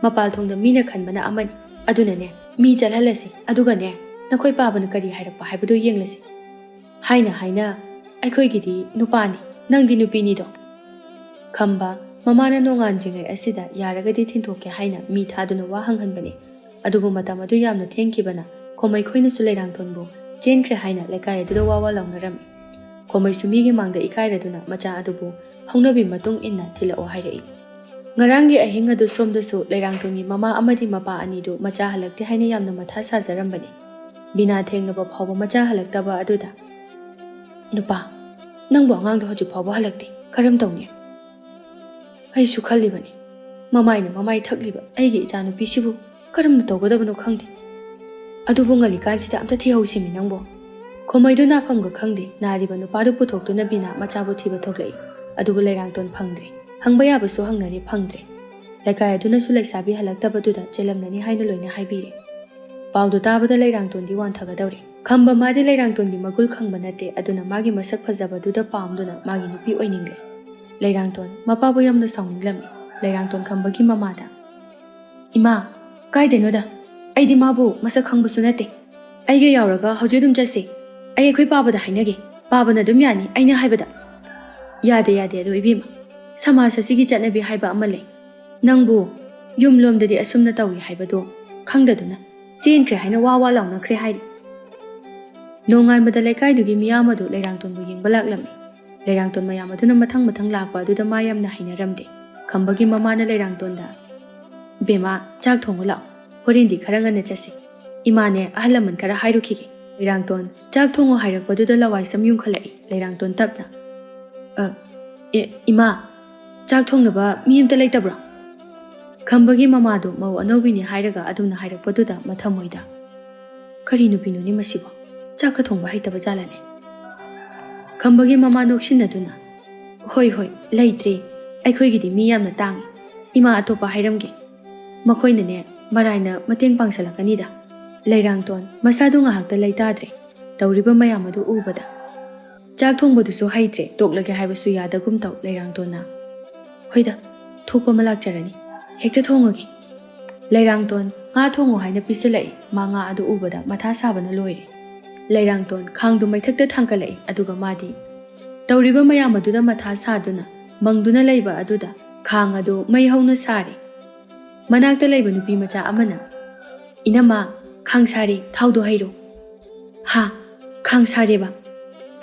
ꯃꯄꯥꯜ ꯊꯣꯡꯗ ꯃꯤꯅ ꯈꯟꯕꯅ ꯑꯃꯅꯤ, ꯑꯗꯨꯅꯅꯦ, ꯃꯤ ꯆꯠꯍꯜꯂꯁꯤ, ꯑꯗꯨꯒꯅꯦ, ꯅꯈꯣꯏ ꯄꯥꯕꯅ ꯀꯔꯤ ꯍꯥꯏꯔꯛꯄ ꯍꯥꯏꯕꯗꯨ ꯌꯦꯡꯂꯁꯤ꯫ ꯍꯥꯏꯅ ꯍꯥꯏꯅ, "ꯑꯩꯈꯣꯏꯒꯤꯗꯤ ꯅꯨꯄꯥꯅꯤ, ꯅꯪꯗꯤ ꯅꯨꯄꯤꯅꯤꯗꯣ?" ꯈꯝꯕ, ꯃꯃꯥꯅ ꯅꯣꯡꯉꯥꯟꯗ꯭ꯔꯤꯉꯩ ꯑꯁꯤꯗ ꯌꯥꯔꯒꯗꯤ ꯊꯤꯟꯊꯣꯛꯀꯦ ꯍꯥꯏꯅ ꯃꯤ ꯊꯥꯗꯨꯅ ꯋꯥ ꯍꯪꯍꯟꯕꯅꯤ꯫ ꯑꯗꯨꯕꯨ ꯃꯇꯝ ꯑꯗꯨ ꯌꯥꯝꯅ ꯊꯦꯡꯈꯤꯕꯅ ꯈꯣꯃꯩ ꯈꯣꯏꯅꯁꯨ ꯂꯩꯔꯥꯡꯊꯣꯟꯕꯨ ꯆꯦꯟꯈ꯭ꯔꯦ ꯍꯥꯏꯅ ꯂꯩꯀꯥꯏ ꯑꯗꯨꯗ ꯋꯥ ꯋꯥ ꯂꯥꯎꯅꯔꯝꯃꯤ꯫ ꯈꯣꯃꯩꯁꯨ ꯃꯤꯒꯤ ꯃꯥꯡꯗ ꯏꯀꯥꯏꯔꯗꯨꯅ ꯃꯆꯥ ꯑꯗꯨꯕꯨ ꯍꯧꯅꯕꯤ ꯃꯇꯨꯡ ꯏꯟꯅ ꯊꯤꯜꯂꯛꯑꯣ ꯍꯥꯏꯔꯛꯏ꯫ ꯉꯔꯥꯡꯒꯤ ꯑꯍꯤꯡ ꯑꯗꯨ ꯁꯣꯝꯗꯁꯨ ꯂꯩꯔꯥꯡꯊꯣꯟꯒꯤ ꯃꯃꯥ ꯑꯃꯗꯤ ꯃꯄꯥ ꯑꯅꯤꯗꯨ ꯃꯆꯥ ꯍꯜꯂꯛꯇꯦ ꯍꯥꯏꯅ ꯌꯥꯝꯅ ꯃꯊꯥ ꯁꯥꯖꯔꯝꯕꯅꯤ꯫ ꯕꯤꯅꯥ ꯊꯦꯡꯅꯕ ꯐꯥꯎꯕ ꯃꯆꯥ ꯍꯜꯂꯛꯇꯕ ꯑꯗꯨꯗ, "ꯅꯨꯄꯥ, ꯅꯪꯕꯨ ꯑꯉꯥꯡꯗꯣ ꯍꯧꯖꯤꯛ ꯐꯥꯎꯕ ꯍꯜꯂꯛꯇꯦ, ꯀꯔꯝ ꯇꯧꯅꯤ?" "ꯑꯩꯁꯨ ꯈꯜꯂꯤꯕꯅꯤ, ꯃꯃꯥꯏꯅ ꯃꯃꯥꯏ ꯊꯛꯂꯤꯕ ꯑꯩꯒꯤ ꯏꯆꯥꯅꯨꯄꯤꯁꯤꯕꯨ ꯀꯔꯝꯅ ꯇꯧꯒꯗꯕꯅꯣ ꯈꯪꯗꯦ꯫ ꯑꯗꯨꯕꯨ ꯉꯜꯂꯤꯀꯥꯟꯁꯤꯗ ꯑꯝꯇ ꯊꯤꯍꯧꯁꯤꯃꯤ ꯅꯪꯕꯣ꯫" ꯈꯣꯃꯩꯗꯨ ꯅꯥꯐꯝꯒ ꯈꯪꯗꯦ, ꯅꯥꯔꯤꯕ ꯅꯨꯄꯥꯗꯨ ꯄꯨꯊꯣꯛꯇꯨꯅ ꯕꯤꯅꯥ ꯃꯆꯥꯕꯨ ꯊꯤꯕ ꯊꯣꯛꯂꯛꯏ꯫ ꯑꯗꯨꯕꯨ ꯂꯩꯔꯥꯡꯇꯣꯟ ꯐꯪꯗ꯭ꯔꯦ꯫ ꯍꯪꯕ ꯌꯥꯕꯁꯨ ꯍꯪꯅꯔꯦ, ꯐꯪꯗ꯭ꯔꯦ꯫ ꯂꯩꯀꯥꯏ ꯑꯗꯨꯅꯁꯨ ꯂꯩꯁꯥꯕꯤ ꯍꯜꯂꯛꯇꯕꯗꯨꯗ ꯆꯦꯜꯂꯝꯂꯅꯤ ꯍꯥꯏꯅ ꯂꯣꯏꯅ ꯍꯥꯏꯕꯤꯔꯦ꯫ ꯄꯥꯎꯗꯨ ꯇꯥꯕꯗ ꯂꯩꯔꯥꯡꯇꯣꯟꯗꯤ ꯋꯥꯟꯊꯒꯗꯧꯔꯦ꯫ ꯈꯝꯕ ꯃꯥꯗꯤ ꯂꯩꯔꯥꯡꯇꯣꯟꯒꯤ ꯃꯒꯨꯜ ꯈꯪꯕ ꯅꯠꯇꯦ, ꯑꯗꯨꯅ ꯃꯥꯒꯤ ꯃꯁꯛ ꯐꯖꯕꯗꯨꯗ ꯄꯥꯝꯗꯨꯅ ꯃꯥꯒꯤ ꯅꯨꯄꯤ ꯑꯣꯏꯅꯤꯡꯂꯦ꯫ ꯂꯩꯔꯥꯡꯇꯣꯟ ꯃꯄꯥꯕꯨ ꯌꯥꯝꯅ ꯁꯥꯎꯅꯤꯡꯂꯝꯃꯤ꯫ ꯂꯩꯔꯥꯡꯇꯣꯟ ꯈꯝꯕꯒꯤ ꯃꯃꯥꯗ, "ꯏꯃꯥ, ꯀꯥꯏꯗꯅꯣꯗ? ꯑꯩꯗꯤ ꯃꯥꯕꯨ ꯃꯁꯛ ꯈꯪꯕꯁꯨ ꯅꯠꯇꯦ꯫ ꯑꯩꯒ ꯌꯥꯎꯔꯒ ꯍꯧꯖꯤꯛ ꯑꯗꯨꯝ ꯆꯠꯁꯤ꯫ ꯑꯩ ꯑꯩꯈꯣꯏ ꯄꯥꯕꯗ ꯍꯥꯏꯅꯒꯦ꯫ ꯄꯥꯕꯅ ꯑꯗꯨꯝ ꯌꯥꯅꯤ ꯑꯩꯅ ꯍꯥꯏꯕꯗ꯫" "ꯌꯥꯗꯦ, ꯌꯥꯗꯦ ꯑꯗꯣ ꯏꯕꯦꯝꯃ꯫ ꯁꯃꯥꯖ ꯑꯁꯤꯒꯤ ꯆꯠꯅꯕꯤ ꯍꯥꯏꯕ ꯑꯃ ꯂꯩ꯫ ꯅꯪꯕꯨ ꯌꯨꯝ ꯂꯣꯝꯗꯗꯤ ꯑꯁꯨꯝꯅ ꯇꯧꯏ ꯍꯥꯏꯕꯗꯣ ꯈꯪꯗꯗꯨꯅ ꯆꯦꯟꯈ꯭ꯔꯦ ꯍꯥꯏꯅ ꯋꯥ ꯋꯥ ꯂꯥꯎꯅꯈ꯭ꯔꯦ ꯍꯥꯏꯔꯤ꯫" ꯅꯣꯡꯉꯥꯟꯕꯗ ꯂꯩꯀꯥꯏꯗꯨꯒꯤ ꯃꯤꯌꯥꯝ ꯑꯗꯨ ꯂꯩꯔꯥꯡꯇꯣꯟꯕꯨ ꯌꯦꯡꯕ ꯂꯥꯛꯂꯝꯃꯤ꯫ ꯂꯩꯔꯥꯡꯇꯣꯟ ꯃꯌꯥꯝ ꯑꯗꯨꯅ ꯃꯊꯪ ꯃꯊꯪ ꯂꯥꯛꯄ ꯑꯗꯨꯗ ꯃꯥ ꯌꯥꯝꯅ ꯍꯩꯅꯔꯝꯗꯦ꯫ ꯈꯝꯕꯒꯤ ꯃꯃꯥꯅ ꯂꯩꯔꯥꯡꯇꯣꯟꯗ, "ꯕꯦꯝꯃ, ꯆꯥꯛ ꯊꯣꯡꯉꯨ ꯂꯥꯛꯑꯣ꯫ ꯍꯣꯔꯦꯟꯗꯤ ꯈꯔ ꯉꯟꯅ ꯆꯠꯁꯤ꯫ ꯏꯃꯥꯅꯦ ꯑꯍꯜ ꯂꯃꯟ ꯈꯔ ꯍꯥꯏꯔꯨꯈꯤꯒꯦ꯫" ꯂꯩꯔꯥꯡꯇꯣꯟ ꯆꯥꯛ ꯊꯣꯡꯉꯨ ꯍꯥꯏꯔꯛꯄꯗꯨꯗ ꯂꯋꯥꯏ ꯁꯝ ꯌꯨꯡꯈꯠꯂꯛꯏ꯫ ꯂꯩꯔꯥꯡꯇꯣꯟ ꯇꯞꯅ, "ꯑ, ꯑꯦ, ꯏꯃꯥ, ꯆꯥꯛ ꯊꯣꯡꯅꯕ ꯃꯤ ꯑꯝꯇ ꯂꯩꯇꯕ꯭ꯔꯣ?" ꯈꯝꯕꯒꯤ ꯃꯃꯥꯗꯨ ꯃꯧ ꯑꯅꯧꯕꯤꯅꯤ ꯍꯥꯏꯔꯒ ꯑꯗꯨꯝꯅ ꯍꯥꯏꯔꯛꯄꯗꯨꯗ ꯃꯊꯃꯣꯏꯗ, "ꯀꯔꯤ ꯅꯨꯄꯤꯅꯣꯅꯦ ꯃꯁꯤꯕꯣ? ꯆꯥꯛꯀ ꯊꯣꯡꯕ ꯍꯩꯇꯕ ꯖꯥꯠꯂꯅꯦ?" ꯈꯝꯕꯒꯤ ꯃꯃꯥ ꯅꯣꯛꯁꯤꯟꯅꯗꯨꯅ, "ꯍꯣꯏ, ꯍꯣꯏ, ꯂꯩꯇ꯭ꯔꯦ꯫ ꯑꯩꯈꯣꯏꯒꯤꯗꯤ ꯃꯤ ꯌꯥꯝꯅ ꯇꯥꯡꯉꯤ꯫ ꯏꯃꯥ ꯑꯇꯣꯞꯄ ꯍꯥꯏꯔꯝꯒꯦ꯫ ꯃꯈꯣꯏꯅꯅꯦ ꯃꯔꯥꯏꯅ ꯃꯇꯦꯡ ꯄꯥꯡꯁꯜꯂꯛꯀꯅꯤꯗ꯫" ꯂꯩꯔꯥꯡꯇꯣꯟ ꯃꯁꯥꯗꯨ ꯉꯥꯏꯍꯥꯛꯇ ꯂꯩꯇꯥꯗ꯭ꯔꯦ꯫ ꯇꯧꯔꯤꯕ ꯃꯌꯥꯝ ꯑꯗꯨ ꯎꯕꯗ꯫ ꯆꯥꯛ ꯊꯣꯡꯕꯗꯨꯁꯨ ꯍꯩꯇ꯭ꯔꯦ, ꯇꯣꯛꯂꯒꯦ ꯍꯥꯏꯕꯁꯨ ꯌꯥꯗꯒꯨꯝ ꯇꯧ ꯂꯩꯔꯥꯡꯇꯣꯟꯅ꯫ "ꯍꯣꯏꯗ, ꯊꯣꯛꯄ ꯑꯃ ꯂꯥꯛꯆꯔꯅꯤ꯫ ꯍꯦꯛꯇ ꯊꯣꯡꯉꯒꯦ꯫" ꯂꯩꯔꯥꯡꯇꯣꯟ ꯉꯥ ꯊꯣꯡꯉꯨ ꯍꯥꯏꯅ ꯄꯤꯁꯤꯜꯂꯛꯏ꯫ ꯃꯥ ꯉꯥ ꯑꯗꯨ ꯎꯕꯗ ꯃꯊꯥ ꯁꯥꯕꯅ ꯂꯣꯏꯔꯦ꯫ ꯂꯩꯔꯥꯡꯇꯣꯟ ꯈꯥꯡꯗꯨ ꯃꯩꯊꯛꯇ ꯊꯥꯡꯒꯠꯂꯛꯏ, ꯑꯗꯨꯒ ꯃꯥꯗꯤ ꯇꯧꯔꯤꯕ ꯃꯌꯥꯝ ꯑꯗꯨꯗ ꯃꯊꯥ ꯁꯥꯗꯨꯅ ꯃꯪꯗꯨꯅ ꯂꯩꯕ ꯑꯗꯨꯗ ꯈꯥꯡ ꯑꯗꯨ ꯃꯩ ꯍꯧꯅ ꯁꯥꯔꯦ꯫ ꯃꯅꯥꯛꯇ ꯂꯩꯕ ꯅꯨꯄꯤ ꯃꯆꯥ ꯑꯃꯅ, "ꯏꯅꯝꯃ, ꯈꯥꯡ ꯁꯥꯔꯦ, ꯊꯥꯎꯗꯣ ꯍꯩꯔꯣ"꯫ "ꯍꯥ? ꯈꯥꯡ ꯁꯥꯔꯦꯕ?"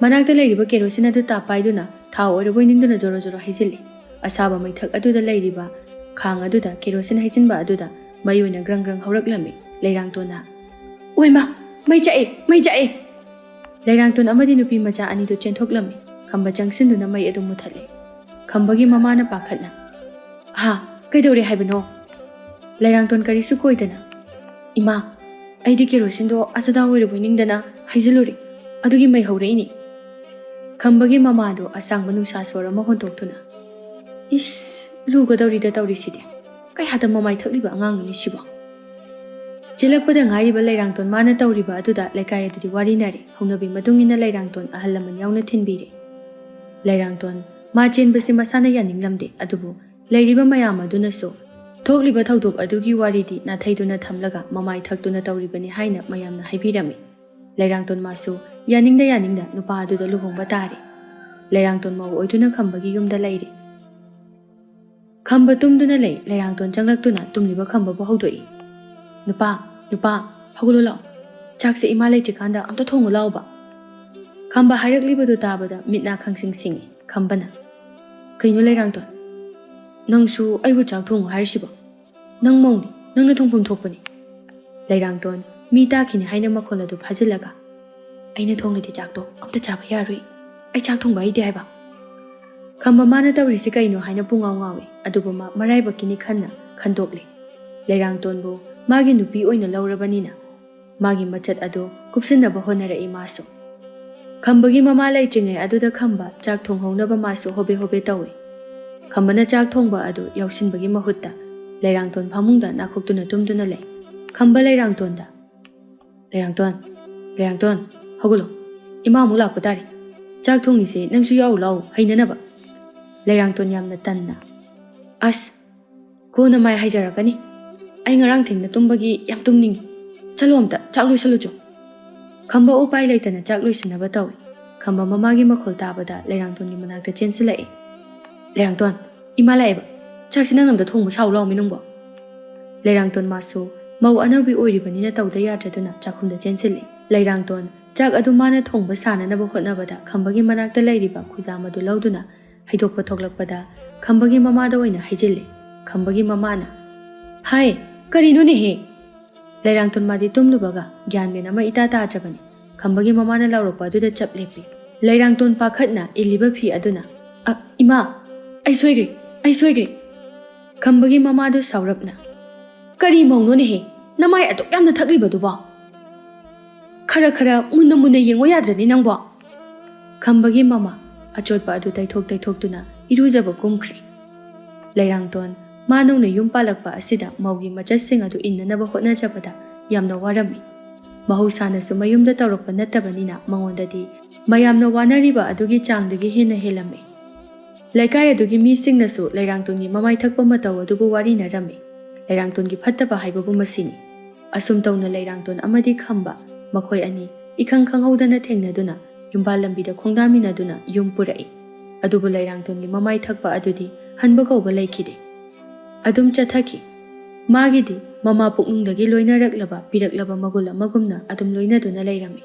ꯃꯅꯥꯛꯇ ꯂꯩꯔꯤꯕ ꯀꯦꯔꯣꯁꯤꯟ ꯑꯗꯨ ꯇꯥꯞ ꯄꯥꯏꯗꯨꯅ ꯊꯥꯎ ꯑꯣꯏꯔꯕꯣꯏ ꯅꯤꯡꯗꯨꯅ ꯖꯣꯔꯣ ꯖꯣꯔꯣ ꯍꯩꯖꯤꯜꯂꯤ꯫ ꯑꯁꯥꯕ ꯃꯩꯊꯛ ꯑꯗꯨꯗ ꯂꯩꯔꯤꯕ ꯈꯥꯡ ꯑꯗꯨꯗ ꯀꯦꯔꯣꯁꯤꯟ ꯍꯩꯖꯤꯟꯕ ꯑꯗꯨꯗ ꯃꯩ ꯑꯣꯏꯅ ꯒ꯭ꯔꯪ ꯒ꯭ꯔꯪ ꯍꯧꯔꯛꯂꯝꯃꯤ꯫ ꯂꯩꯔꯥꯡꯇꯣꯟꯅ, "ꯑꯣꯏꯃ! ꯃꯩ ꯆꯥꯛꯑꯦ! ꯃꯩ ꯆꯥꯛꯑꯦ!" ꯂꯩꯔꯥꯡꯇꯣꯟ ꯑꯃꯗꯤ ꯅꯨꯄꯤ ꯃꯆꯥ ꯑꯅꯤꯗꯨ ꯆꯦꯟꯊꯣꯛꯂꯝꯃꯤ꯫ ꯈꯝꯕ ꯆꯪꯁꯤꯟꯗꯨꯅ ꯃꯩ ꯑꯗꯨ ꯃꯨꯊꯠꯂꯦ꯫ ꯈꯝꯕꯒꯤ ꯃꯃꯥꯅ ꯄꯥꯈꯠꯅ, "ꯍꯥ? ꯀꯩꯗꯧꯔꯦ ꯍꯥꯏꯕꯅꯣ?" ꯂꯩꯔꯥꯡꯇꯣꯟ ꯀꯔꯤꯁꯨ ꯀꯣꯏꯗꯅ, "ꯏꯃꯥ, ꯑꯩꯗꯤ ꯀꯦꯔꯣꯁꯤꯟꯗꯣ ꯑꯆꯗꯥ ꯑꯣꯏꯔꯕꯣꯏ ꯅꯤꯡꯗꯅ ꯍꯩꯖꯤꯜꯂꯨꯔꯦ, ꯑꯗꯨꯒꯤ ꯃꯩ ꯍꯧꯔꯛꯏꯅꯤ"꯫ ꯈꯝꯕꯒꯤ ꯃꯃꯥꯗꯣ ꯑꯁꯥꯡꯕ ꯅꯨꯡꯁꯥ ꯁꯣꯔ ꯑꯃ ꯍꯣꯟꯗꯣꯛꯇꯨꯅ, "ꯏꯁ, ꯂꯨꯒꯗꯧꯔꯤꯗ ꯇꯧꯔꯤꯁꯤꯗꯤ꯫ ꯀꯌꯥꯗ ꯃꯃꯥꯏ ꯊꯛꯂꯤꯕ ꯑꯉꯥꯡꯅꯣꯅꯦ ꯁꯤꯕꯣ?" ꯆꯦꯜꯂꯛꯄꯗ ꯉꯥꯏꯔꯤꯕ ꯂꯩꯔꯥꯡꯇꯣꯟ ꯃꯥꯅ ꯇꯧꯔꯤꯕ ꯑꯗꯨꯗ ꯂꯩꯀꯥꯏ ꯑꯗꯨꯗꯤ ꯋꯥꯔꯤꯅꯔꯦ꯫ ꯍꯧꯅꯕꯤ ꯃꯇꯨꯡ ꯏꯟꯅ ꯂꯩꯔꯥꯡꯇꯣꯟ ꯑꯍꯜ ꯂꯃꯟ ꯌꯥꯎꯅ ꯊꯤꯟꯕꯤꯔꯦ꯫ ꯂꯩꯔꯥꯡꯇꯣꯟ ꯃꯥ ꯆꯦꯟꯕꯁꯤ ꯃꯁꯥꯅ ꯌꯥꯅꯤꯡꯂꯝꯗꯦ, ꯑꯗꯨꯕꯨ ꯂꯩꯔꯤꯕ ꯃꯌꯥꯝ ꯑꯗꯨꯅꯁꯨ ꯊꯣꯛꯂꯤꯕ ꯊꯧꯗꯣꯛ ꯑꯗꯨꯒꯤ ꯋꯥꯔꯤꯗꯤ ꯅꯥꯊꯩꯗꯨꯅ ꯊꯝꯂꯒ ꯃꯃꯥꯏ ꯊꯛꯇꯨꯅ ꯇꯧꯔꯤꯕꯅꯤ ꯍꯥꯏꯅ ꯃꯌꯥꯝꯅ ꯍꯥꯏꯕꯤꯔꯝꯃꯤ꯫ ꯂꯩꯔꯥꯡꯇꯣꯟ ꯃꯥꯁꯨ ꯌꯥꯅꯤꯡꯗ ꯌꯥꯅꯤꯡꯗ ꯅꯨꯄꯥ ꯑꯗꯨꯗ ꯂꯨꯍꯣꯡꯕ ꯇꯥꯔꯦ꯫ ꯂꯩꯔꯥꯡꯇꯣꯟ ꯃꯧ ꯑꯣꯏꯗꯨꯅ ꯈꯝꯕꯒꯤ ꯌꯨꯝꯗ ꯂꯩꯔꯦ꯫ ꯈꯝꯕ ꯇꯨꯝꯗꯨꯅ ꯂꯩ꯫ ꯂꯩꯔꯥꯡꯇꯣꯟ ꯆꯪꯂꯛꯇꯨꯅ ꯇꯨꯝꯂꯤꯕ ꯈꯝꯕꯕꯨ ꯍꯧꯗꯣꯛꯏ꯫ "ꯅꯨꯄꯥ, ꯅꯨꯄꯥ, ꯍꯧꯒꯠꯂꯣ ꯂꯥꯛꯑꯣ꯫ ꯆꯥꯛꯁꯦ ꯏꯃꯥ ꯂꯩꯇ꯭ꯔꯤꯀꯥꯟꯗ ꯑꯝꯇ ꯊꯣꯡꯉꯨ ꯂꯥꯛꯑꯣꯕ"꯫ ꯈꯝꯕ ꯍꯥꯏꯔꯛꯂꯤꯕꯗꯨ ꯇꯥꯕꯗ ꯃꯤꯠ ꯅꯥ ꯈꯪꯁꯤꯡ ꯁꯤꯡꯏ꯫ ꯈꯝꯕꯅ, "ꯀꯩꯅꯣ ꯂꯩꯔꯥꯡꯇꯣꯟ? ꯅꯪꯁꯨ ꯑꯩꯕꯨ ꯆꯥꯛ ꯊꯣꯡꯉꯨ ꯍꯥꯏꯔꯤꯁꯤꯕꯣ? ꯅꯪ ꯃꯧꯅꯤ, ꯅꯪꯅ ꯊꯣꯡꯐꯝ ꯊꯣꯛꯄꯅꯤ"꯫ ꯂꯩꯔꯥꯡꯇꯣꯟ ꯃꯤ ꯇꯥꯈꯤꯅꯤ ꯍꯥꯏꯅ ꯃꯈꯣꯜ ꯑꯗꯨ ꯐꯥꯖꯤꯜꯂꯒ, "ꯑꯩꯅ ꯊꯣꯡꯂꯗꯤ ꯆꯥꯛꯇꯣ ꯑꯝꯇ ꯆꯥꯕ ꯌꯥꯔꯣꯏ꯫ ꯑꯩ ꯆꯥꯛ ꯊꯣꯡꯕ ꯍꯩꯇꯦ ꯍꯥꯏꯕ"꯫ ꯈꯝꯕ ꯃꯥꯅ ꯇꯧꯔꯤꯁꯤ ꯀꯩꯅꯣ ꯍꯥꯏꯅ ꯄꯨꯡꯉꯥꯎ ꯉꯥꯎꯏ꯫ ꯑꯗꯨꯕꯨ ꯃꯥ ꯃꯔꯥꯏꯕꯛꯀꯤꯅꯤ ꯈꯟꯅ ꯈꯟꯗꯣꯛꯂꯦ꯫ ꯂꯩꯔꯥꯡꯇꯣꯟꯕꯨ ꯃꯥꯒꯤ ꯅꯨꯄꯤ ꯑꯣꯏꯅ ꯂꯧꯔꯕꯅꯤꯅ ꯃꯥꯒꯤ ꯃꯆꯠ ꯑꯗꯨ ꯀꯨꯞꯁꯤꯟꯅꯕ ꯍꯣꯠꯅꯔꯛꯏ ꯃꯥꯁꯨ꯫ ꯈꯝꯕꯒꯤ ꯃꯃꯥ ꯂꯩꯇ꯭ꯔꯤꯉꯩ ꯑꯗꯨꯗ ꯈꯝꯕ ꯆꯥꯛ ꯊꯣꯡꯍꯧꯅꯕ ꯃꯥꯁꯨ ꯍꯣꯕꯦ ꯍꯣꯕꯦ ꯇꯧꯏ꯫ ꯈꯝꯕꯅ ꯆꯥꯛ ꯊꯣꯡꯕ ꯑꯗꯨ ꯌꯥꯎꯁꯤꯟꯕꯒꯤ ꯃꯍꯨꯠꯇ ꯂꯩꯔꯥꯡꯇꯣꯟ ꯐꯃꯨꯡꯗ ꯅꯥꯈꯣꯛꯇꯨꯅ ꯇꯨꯝꯗꯨꯅ ꯂꯩ꯫ ꯈꯝꯕ ꯂꯩꯔꯥꯡꯇꯣꯟꯗ, "ꯂꯩꯔꯥꯡꯇꯣꯟ, ꯂꯩꯔꯥꯡꯇꯣꯟ, ꯍꯧꯒꯠꯂꯣ꯫ ꯏꯃꯥ ꯑꯃꯨꯛ ꯂꯥꯛꯄ ꯇꯥꯔꯦ꯫ ꯆꯥꯛ ꯊꯣꯡꯉꯤꯁꯦ ꯅꯪꯁꯨ ꯌꯥꯎꯔꯨ ꯂꯥꯛꯑꯣ, ꯍꯩꯅꯅꯕ"꯫ ꯂꯩꯔꯥꯡꯇꯣꯟ ꯌꯥꯝꯅ ꯇꯟꯅ, "ꯑꯁ, ꯀꯣꯟꯅ ꯃꯥꯏ ꯍꯥꯏꯖꯔꯛꯀꯅꯤ"꯫ ꯑꯩ ꯉꯔꯥꯡ ꯊꯦꯡꯅ ꯇꯨꯝꯕꯒꯤ ꯌꯥꯝ ꯇꯨꯝꯅꯤꯡꯉꯤ꯫ ꯆꯠꯂꯣ ꯑꯝꯇ, ꯆꯥꯛ ꯂꯣꯏꯁꯜꯂꯨꯆꯣ꯫ ꯈꯝꯕ ꯎꯄꯥꯏ ꯂꯩꯇꯅ ꯆꯥꯛ ꯂꯣꯏꯁꯟꯅꯕ ꯇꯧꯏ꯫ ꯈꯝꯕ ꯃꯃꯥꯒꯤ ꯃꯈꯣꯜ ꯇꯥꯕꯗ ꯂꯩꯔꯥꯡꯇꯣꯟꯒꯤ ꯃꯅꯥꯛꯇ ꯆꯦꯟꯁꯤꯜꯂꯛꯏ꯫ "ꯂꯩꯔꯥꯡꯇꯣꯟ, ꯏꯃꯥ ꯂꯥꯛꯑꯦꯕ꯫ ꯆꯥꯛꯁꯤ ꯅꯪꯅ ꯑꯝꯇ ꯊꯣꯡꯕ ꯁꯥꯎ ꯂꯥꯎꯃꯤ ꯅꯪꯕꯣ?" ꯂꯩꯔꯥꯡꯇꯣꯟ ꯃꯥꯁꯨ ꯃꯧ ꯑꯅꯧꯕꯤ ꯑꯣꯏꯔꯤꯕꯅꯤꯅ ꯇꯧꯗ ꯌꯥꯗ꯭ꯔꯗꯨꯅ ꯆꯥꯛꯈꯨꯝꯗ ꯆꯦꯟꯁꯤꯜꯂꯤ꯫ ꯂꯩꯔꯥꯡꯇꯣꯟ ꯆꯥꯛ ꯑꯗꯨ ꯃꯥꯅ ꯊꯣꯡꯕ ꯁꯥꯅꯅꯕ ꯍꯣꯠꯅꯕꯗ ꯈꯝꯕꯒꯤ ꯃꯅꯥꯛꯇ ꯂꯩꯔꯤꯕ ꯈꯨꯖꯥꯝ ꯑꯗꯨ ꯂꯧꯗꯨꯅ ꯍꯩꯗꯣꯛꯄ ꯊꯣꯛꯂꯛꯄꯗ ꯈꯝꯕꯒꯤ ꯃꯃꯥꯗ ꯑꯣꯏꯅ ꯍꯩꯖꯤꯜꯂꯤ꯫ ꯈꯝꯕꯒꯤ ꯃꯃꯥꯅ, "ꯍꯥꯏ, ꯀꯔꯤꯅꯣꯅꯦꯍꯦ?" ꯂꯩꯔꯥꯡꯇꯣꯟ ꯃꯥꯗꯤ ꯇꯨꯝꯂꯨꯕꯒ ꯒ꯭ꯌꯥꯟ ꯃꯦꯟ ꯑꯃ ꯏꯇꯥ ꯇꯥꯗ꯭ꯔꯕꯅꯤ꯫ ꯈꯝꯕꯒꯤ ꯃꯃꯥꯅ ꯂꯥꯎꯔꯛꯄ ꯑꯗꯨꯗ ꯆꯞ ꯂꯦꯞꯄꯤ꯫ ꯂꯩꯔꯥꯡꯇꯣꯟ ꯄꯥꯈꯠꯅ ꯏꯜꯂꯤꯕ ꯐꯤ ꯑꯗꯨꯅ, "ꯑ, ꯏꯃꯥ, ꯑꯩ ꯁꯣꯏꯈ꯭ꯔꯦ, ꯑꯩ ꯁꯣꯏꯈ꯭ꯔꯦ!" ꯈꯝꯕꯒꯤ ꯃꯃꯥꯗꯨ ꯁꯥꯎꯔꯞꯅ, "ꯀꯔꯤ ꯃꯧꯅꯣꯅꯦꯍꯦ, ꯅꯃꯥꯏ ꯑꯗꯨꯛ ꯌꯥꯝꯅ ꯊꯛꯂꯤꯕꯗꯨꯕꯣ? ꯈꯔ ꯈꯔ ꯃꯨꯟꯅ ꯃꯨꯟꯅ ꯌꯦꯡꯉꯣ ꯌꯥꯗ꯭ꯔꯅꯤ ꯅꯪꯕꯣ?" ꯈꯝꯕꯒꯤ ꯃꯃꯥ ꯑꯆꯣꯠꯄ ꯑꯗꯨ ꯇꯩꯊꯣꯛ ꯇꯩꯊꯣꯛꯇꯨꯅ ꯏꯔꯨꯖꯕ ꯀꯨꯝꯈ꯭ꯔꯦ꯫ ꯂꯩꯔꯥꯡꯇꯣꯟ ꯃꯥ ꯅꯧꯅ ꯌꯨꯝ ꯄꯥꯜꯂꯛꯄ ꯑꯁꯤꯗ ꯃꯧꯒꯤ ꯃꯆꯠꯁꯤꯡ ꯑꯗꯨ ꯏꯟꯅꯅꯕ ꯍꯣꯠꯅꯖꯕꯗ ꯌꯥꯝꯅ ꯋꯥꯔꯝꯃꯤ꯫ ꯃꯍꯧꯁꯥꯅꯁꯨ ꯃꯌꯨꯝꯗ ꯇꯧꯔꯛꯄ ꯅꯠꯇꯕꯅꯤꯅ ꯃꯉꯣꯟꯗꯗꯤ ꯃꯌꯥꯝꯅ ꯋꯥꯅꯔꯤꯕ ꯑꯗꯨꯒꯤ ꯆꯥꯡꯗꯒꯤ ꯍꯦꯟꯅ ꯍꯦꯜꯂꯝꯃꯤ꯫ ꯂꯩꯀꯥꯏ ꯑꯗꯨꯒꯤ ꯃꯤꯁꯤꯡꯅꯁꯨ ꯂꯩꯔꯥꯡꯇꯣꯟꯒꯤ ꯃꯃꯥꯏ ꯊꯛꯄ ꯃꯇꯧ ꯑꯗꯨꯕꯨ ꯋꯥꯔꯤꯅꯔꯝꯃꯤ꯫ ꯂꯩꯔꯥꯡꯇꯣꯟꯒꯤ ꯐꯠꯇꯕ ꯍꯥꯏꯕꯕꯨ ꯃꯁꯤꯅꯤ꯫ ꯑꯁꯨꯝ ꯇꯧꯅ ꯂꯩꯔꯥꯡꯇꯣꯟ ꯑꯃꯗꯤ ꯈꯝꯕ, ꯃꯈꯣꯏ ꯑꯅꯤ ꯏꯈꯪ ꯈꯪꯍꯧꯗꯅ ꯊꯦꯡꯅꯗꯨꯅ ꯌꯨꯝꯕꯥꯜ ꯂꯝꯕꯤꯗ ꯈꯣꯡꯗꯥꯃꯤꯟꯅꯗꯨꯅ ꯌꯨꯝ ꯄꯨꯔꯛꯏ꯫ ꯑꯗꯨꯕꯨ ꯂꯩꯔꯥꯡꯇꯣꯟꯒꯤ ꯃꯃꯥꯏ ꯊꯛꯄ ꯑꯗꯨꯗꯤ ꯍꯟꯕ ꯀꯧꯕ ꯂꯩꯈꯤꯗꯦ꯫ ꯑꯗꯨꯝ ꯆꯠꯊꯈꯤ꯫ ꯃꯥꯒꯤꯗꯤ ꯃꯃꯥ ꯄꯨꯛꯅꯨꯡꯗꯒꯤ ꯂꯣꯏꯅꯔꯛꯂꯕ, ꯄꯤꯔꯛꯂꯕ ꯃꯒꯨꯟ ꯑꯃꯒꯨꯝꯅ ꯑꯗꯨꯝ ꯂꯣꯏꯅꯗꯨꯅ ꯂꯩꯔꯝꯃꯤ꯫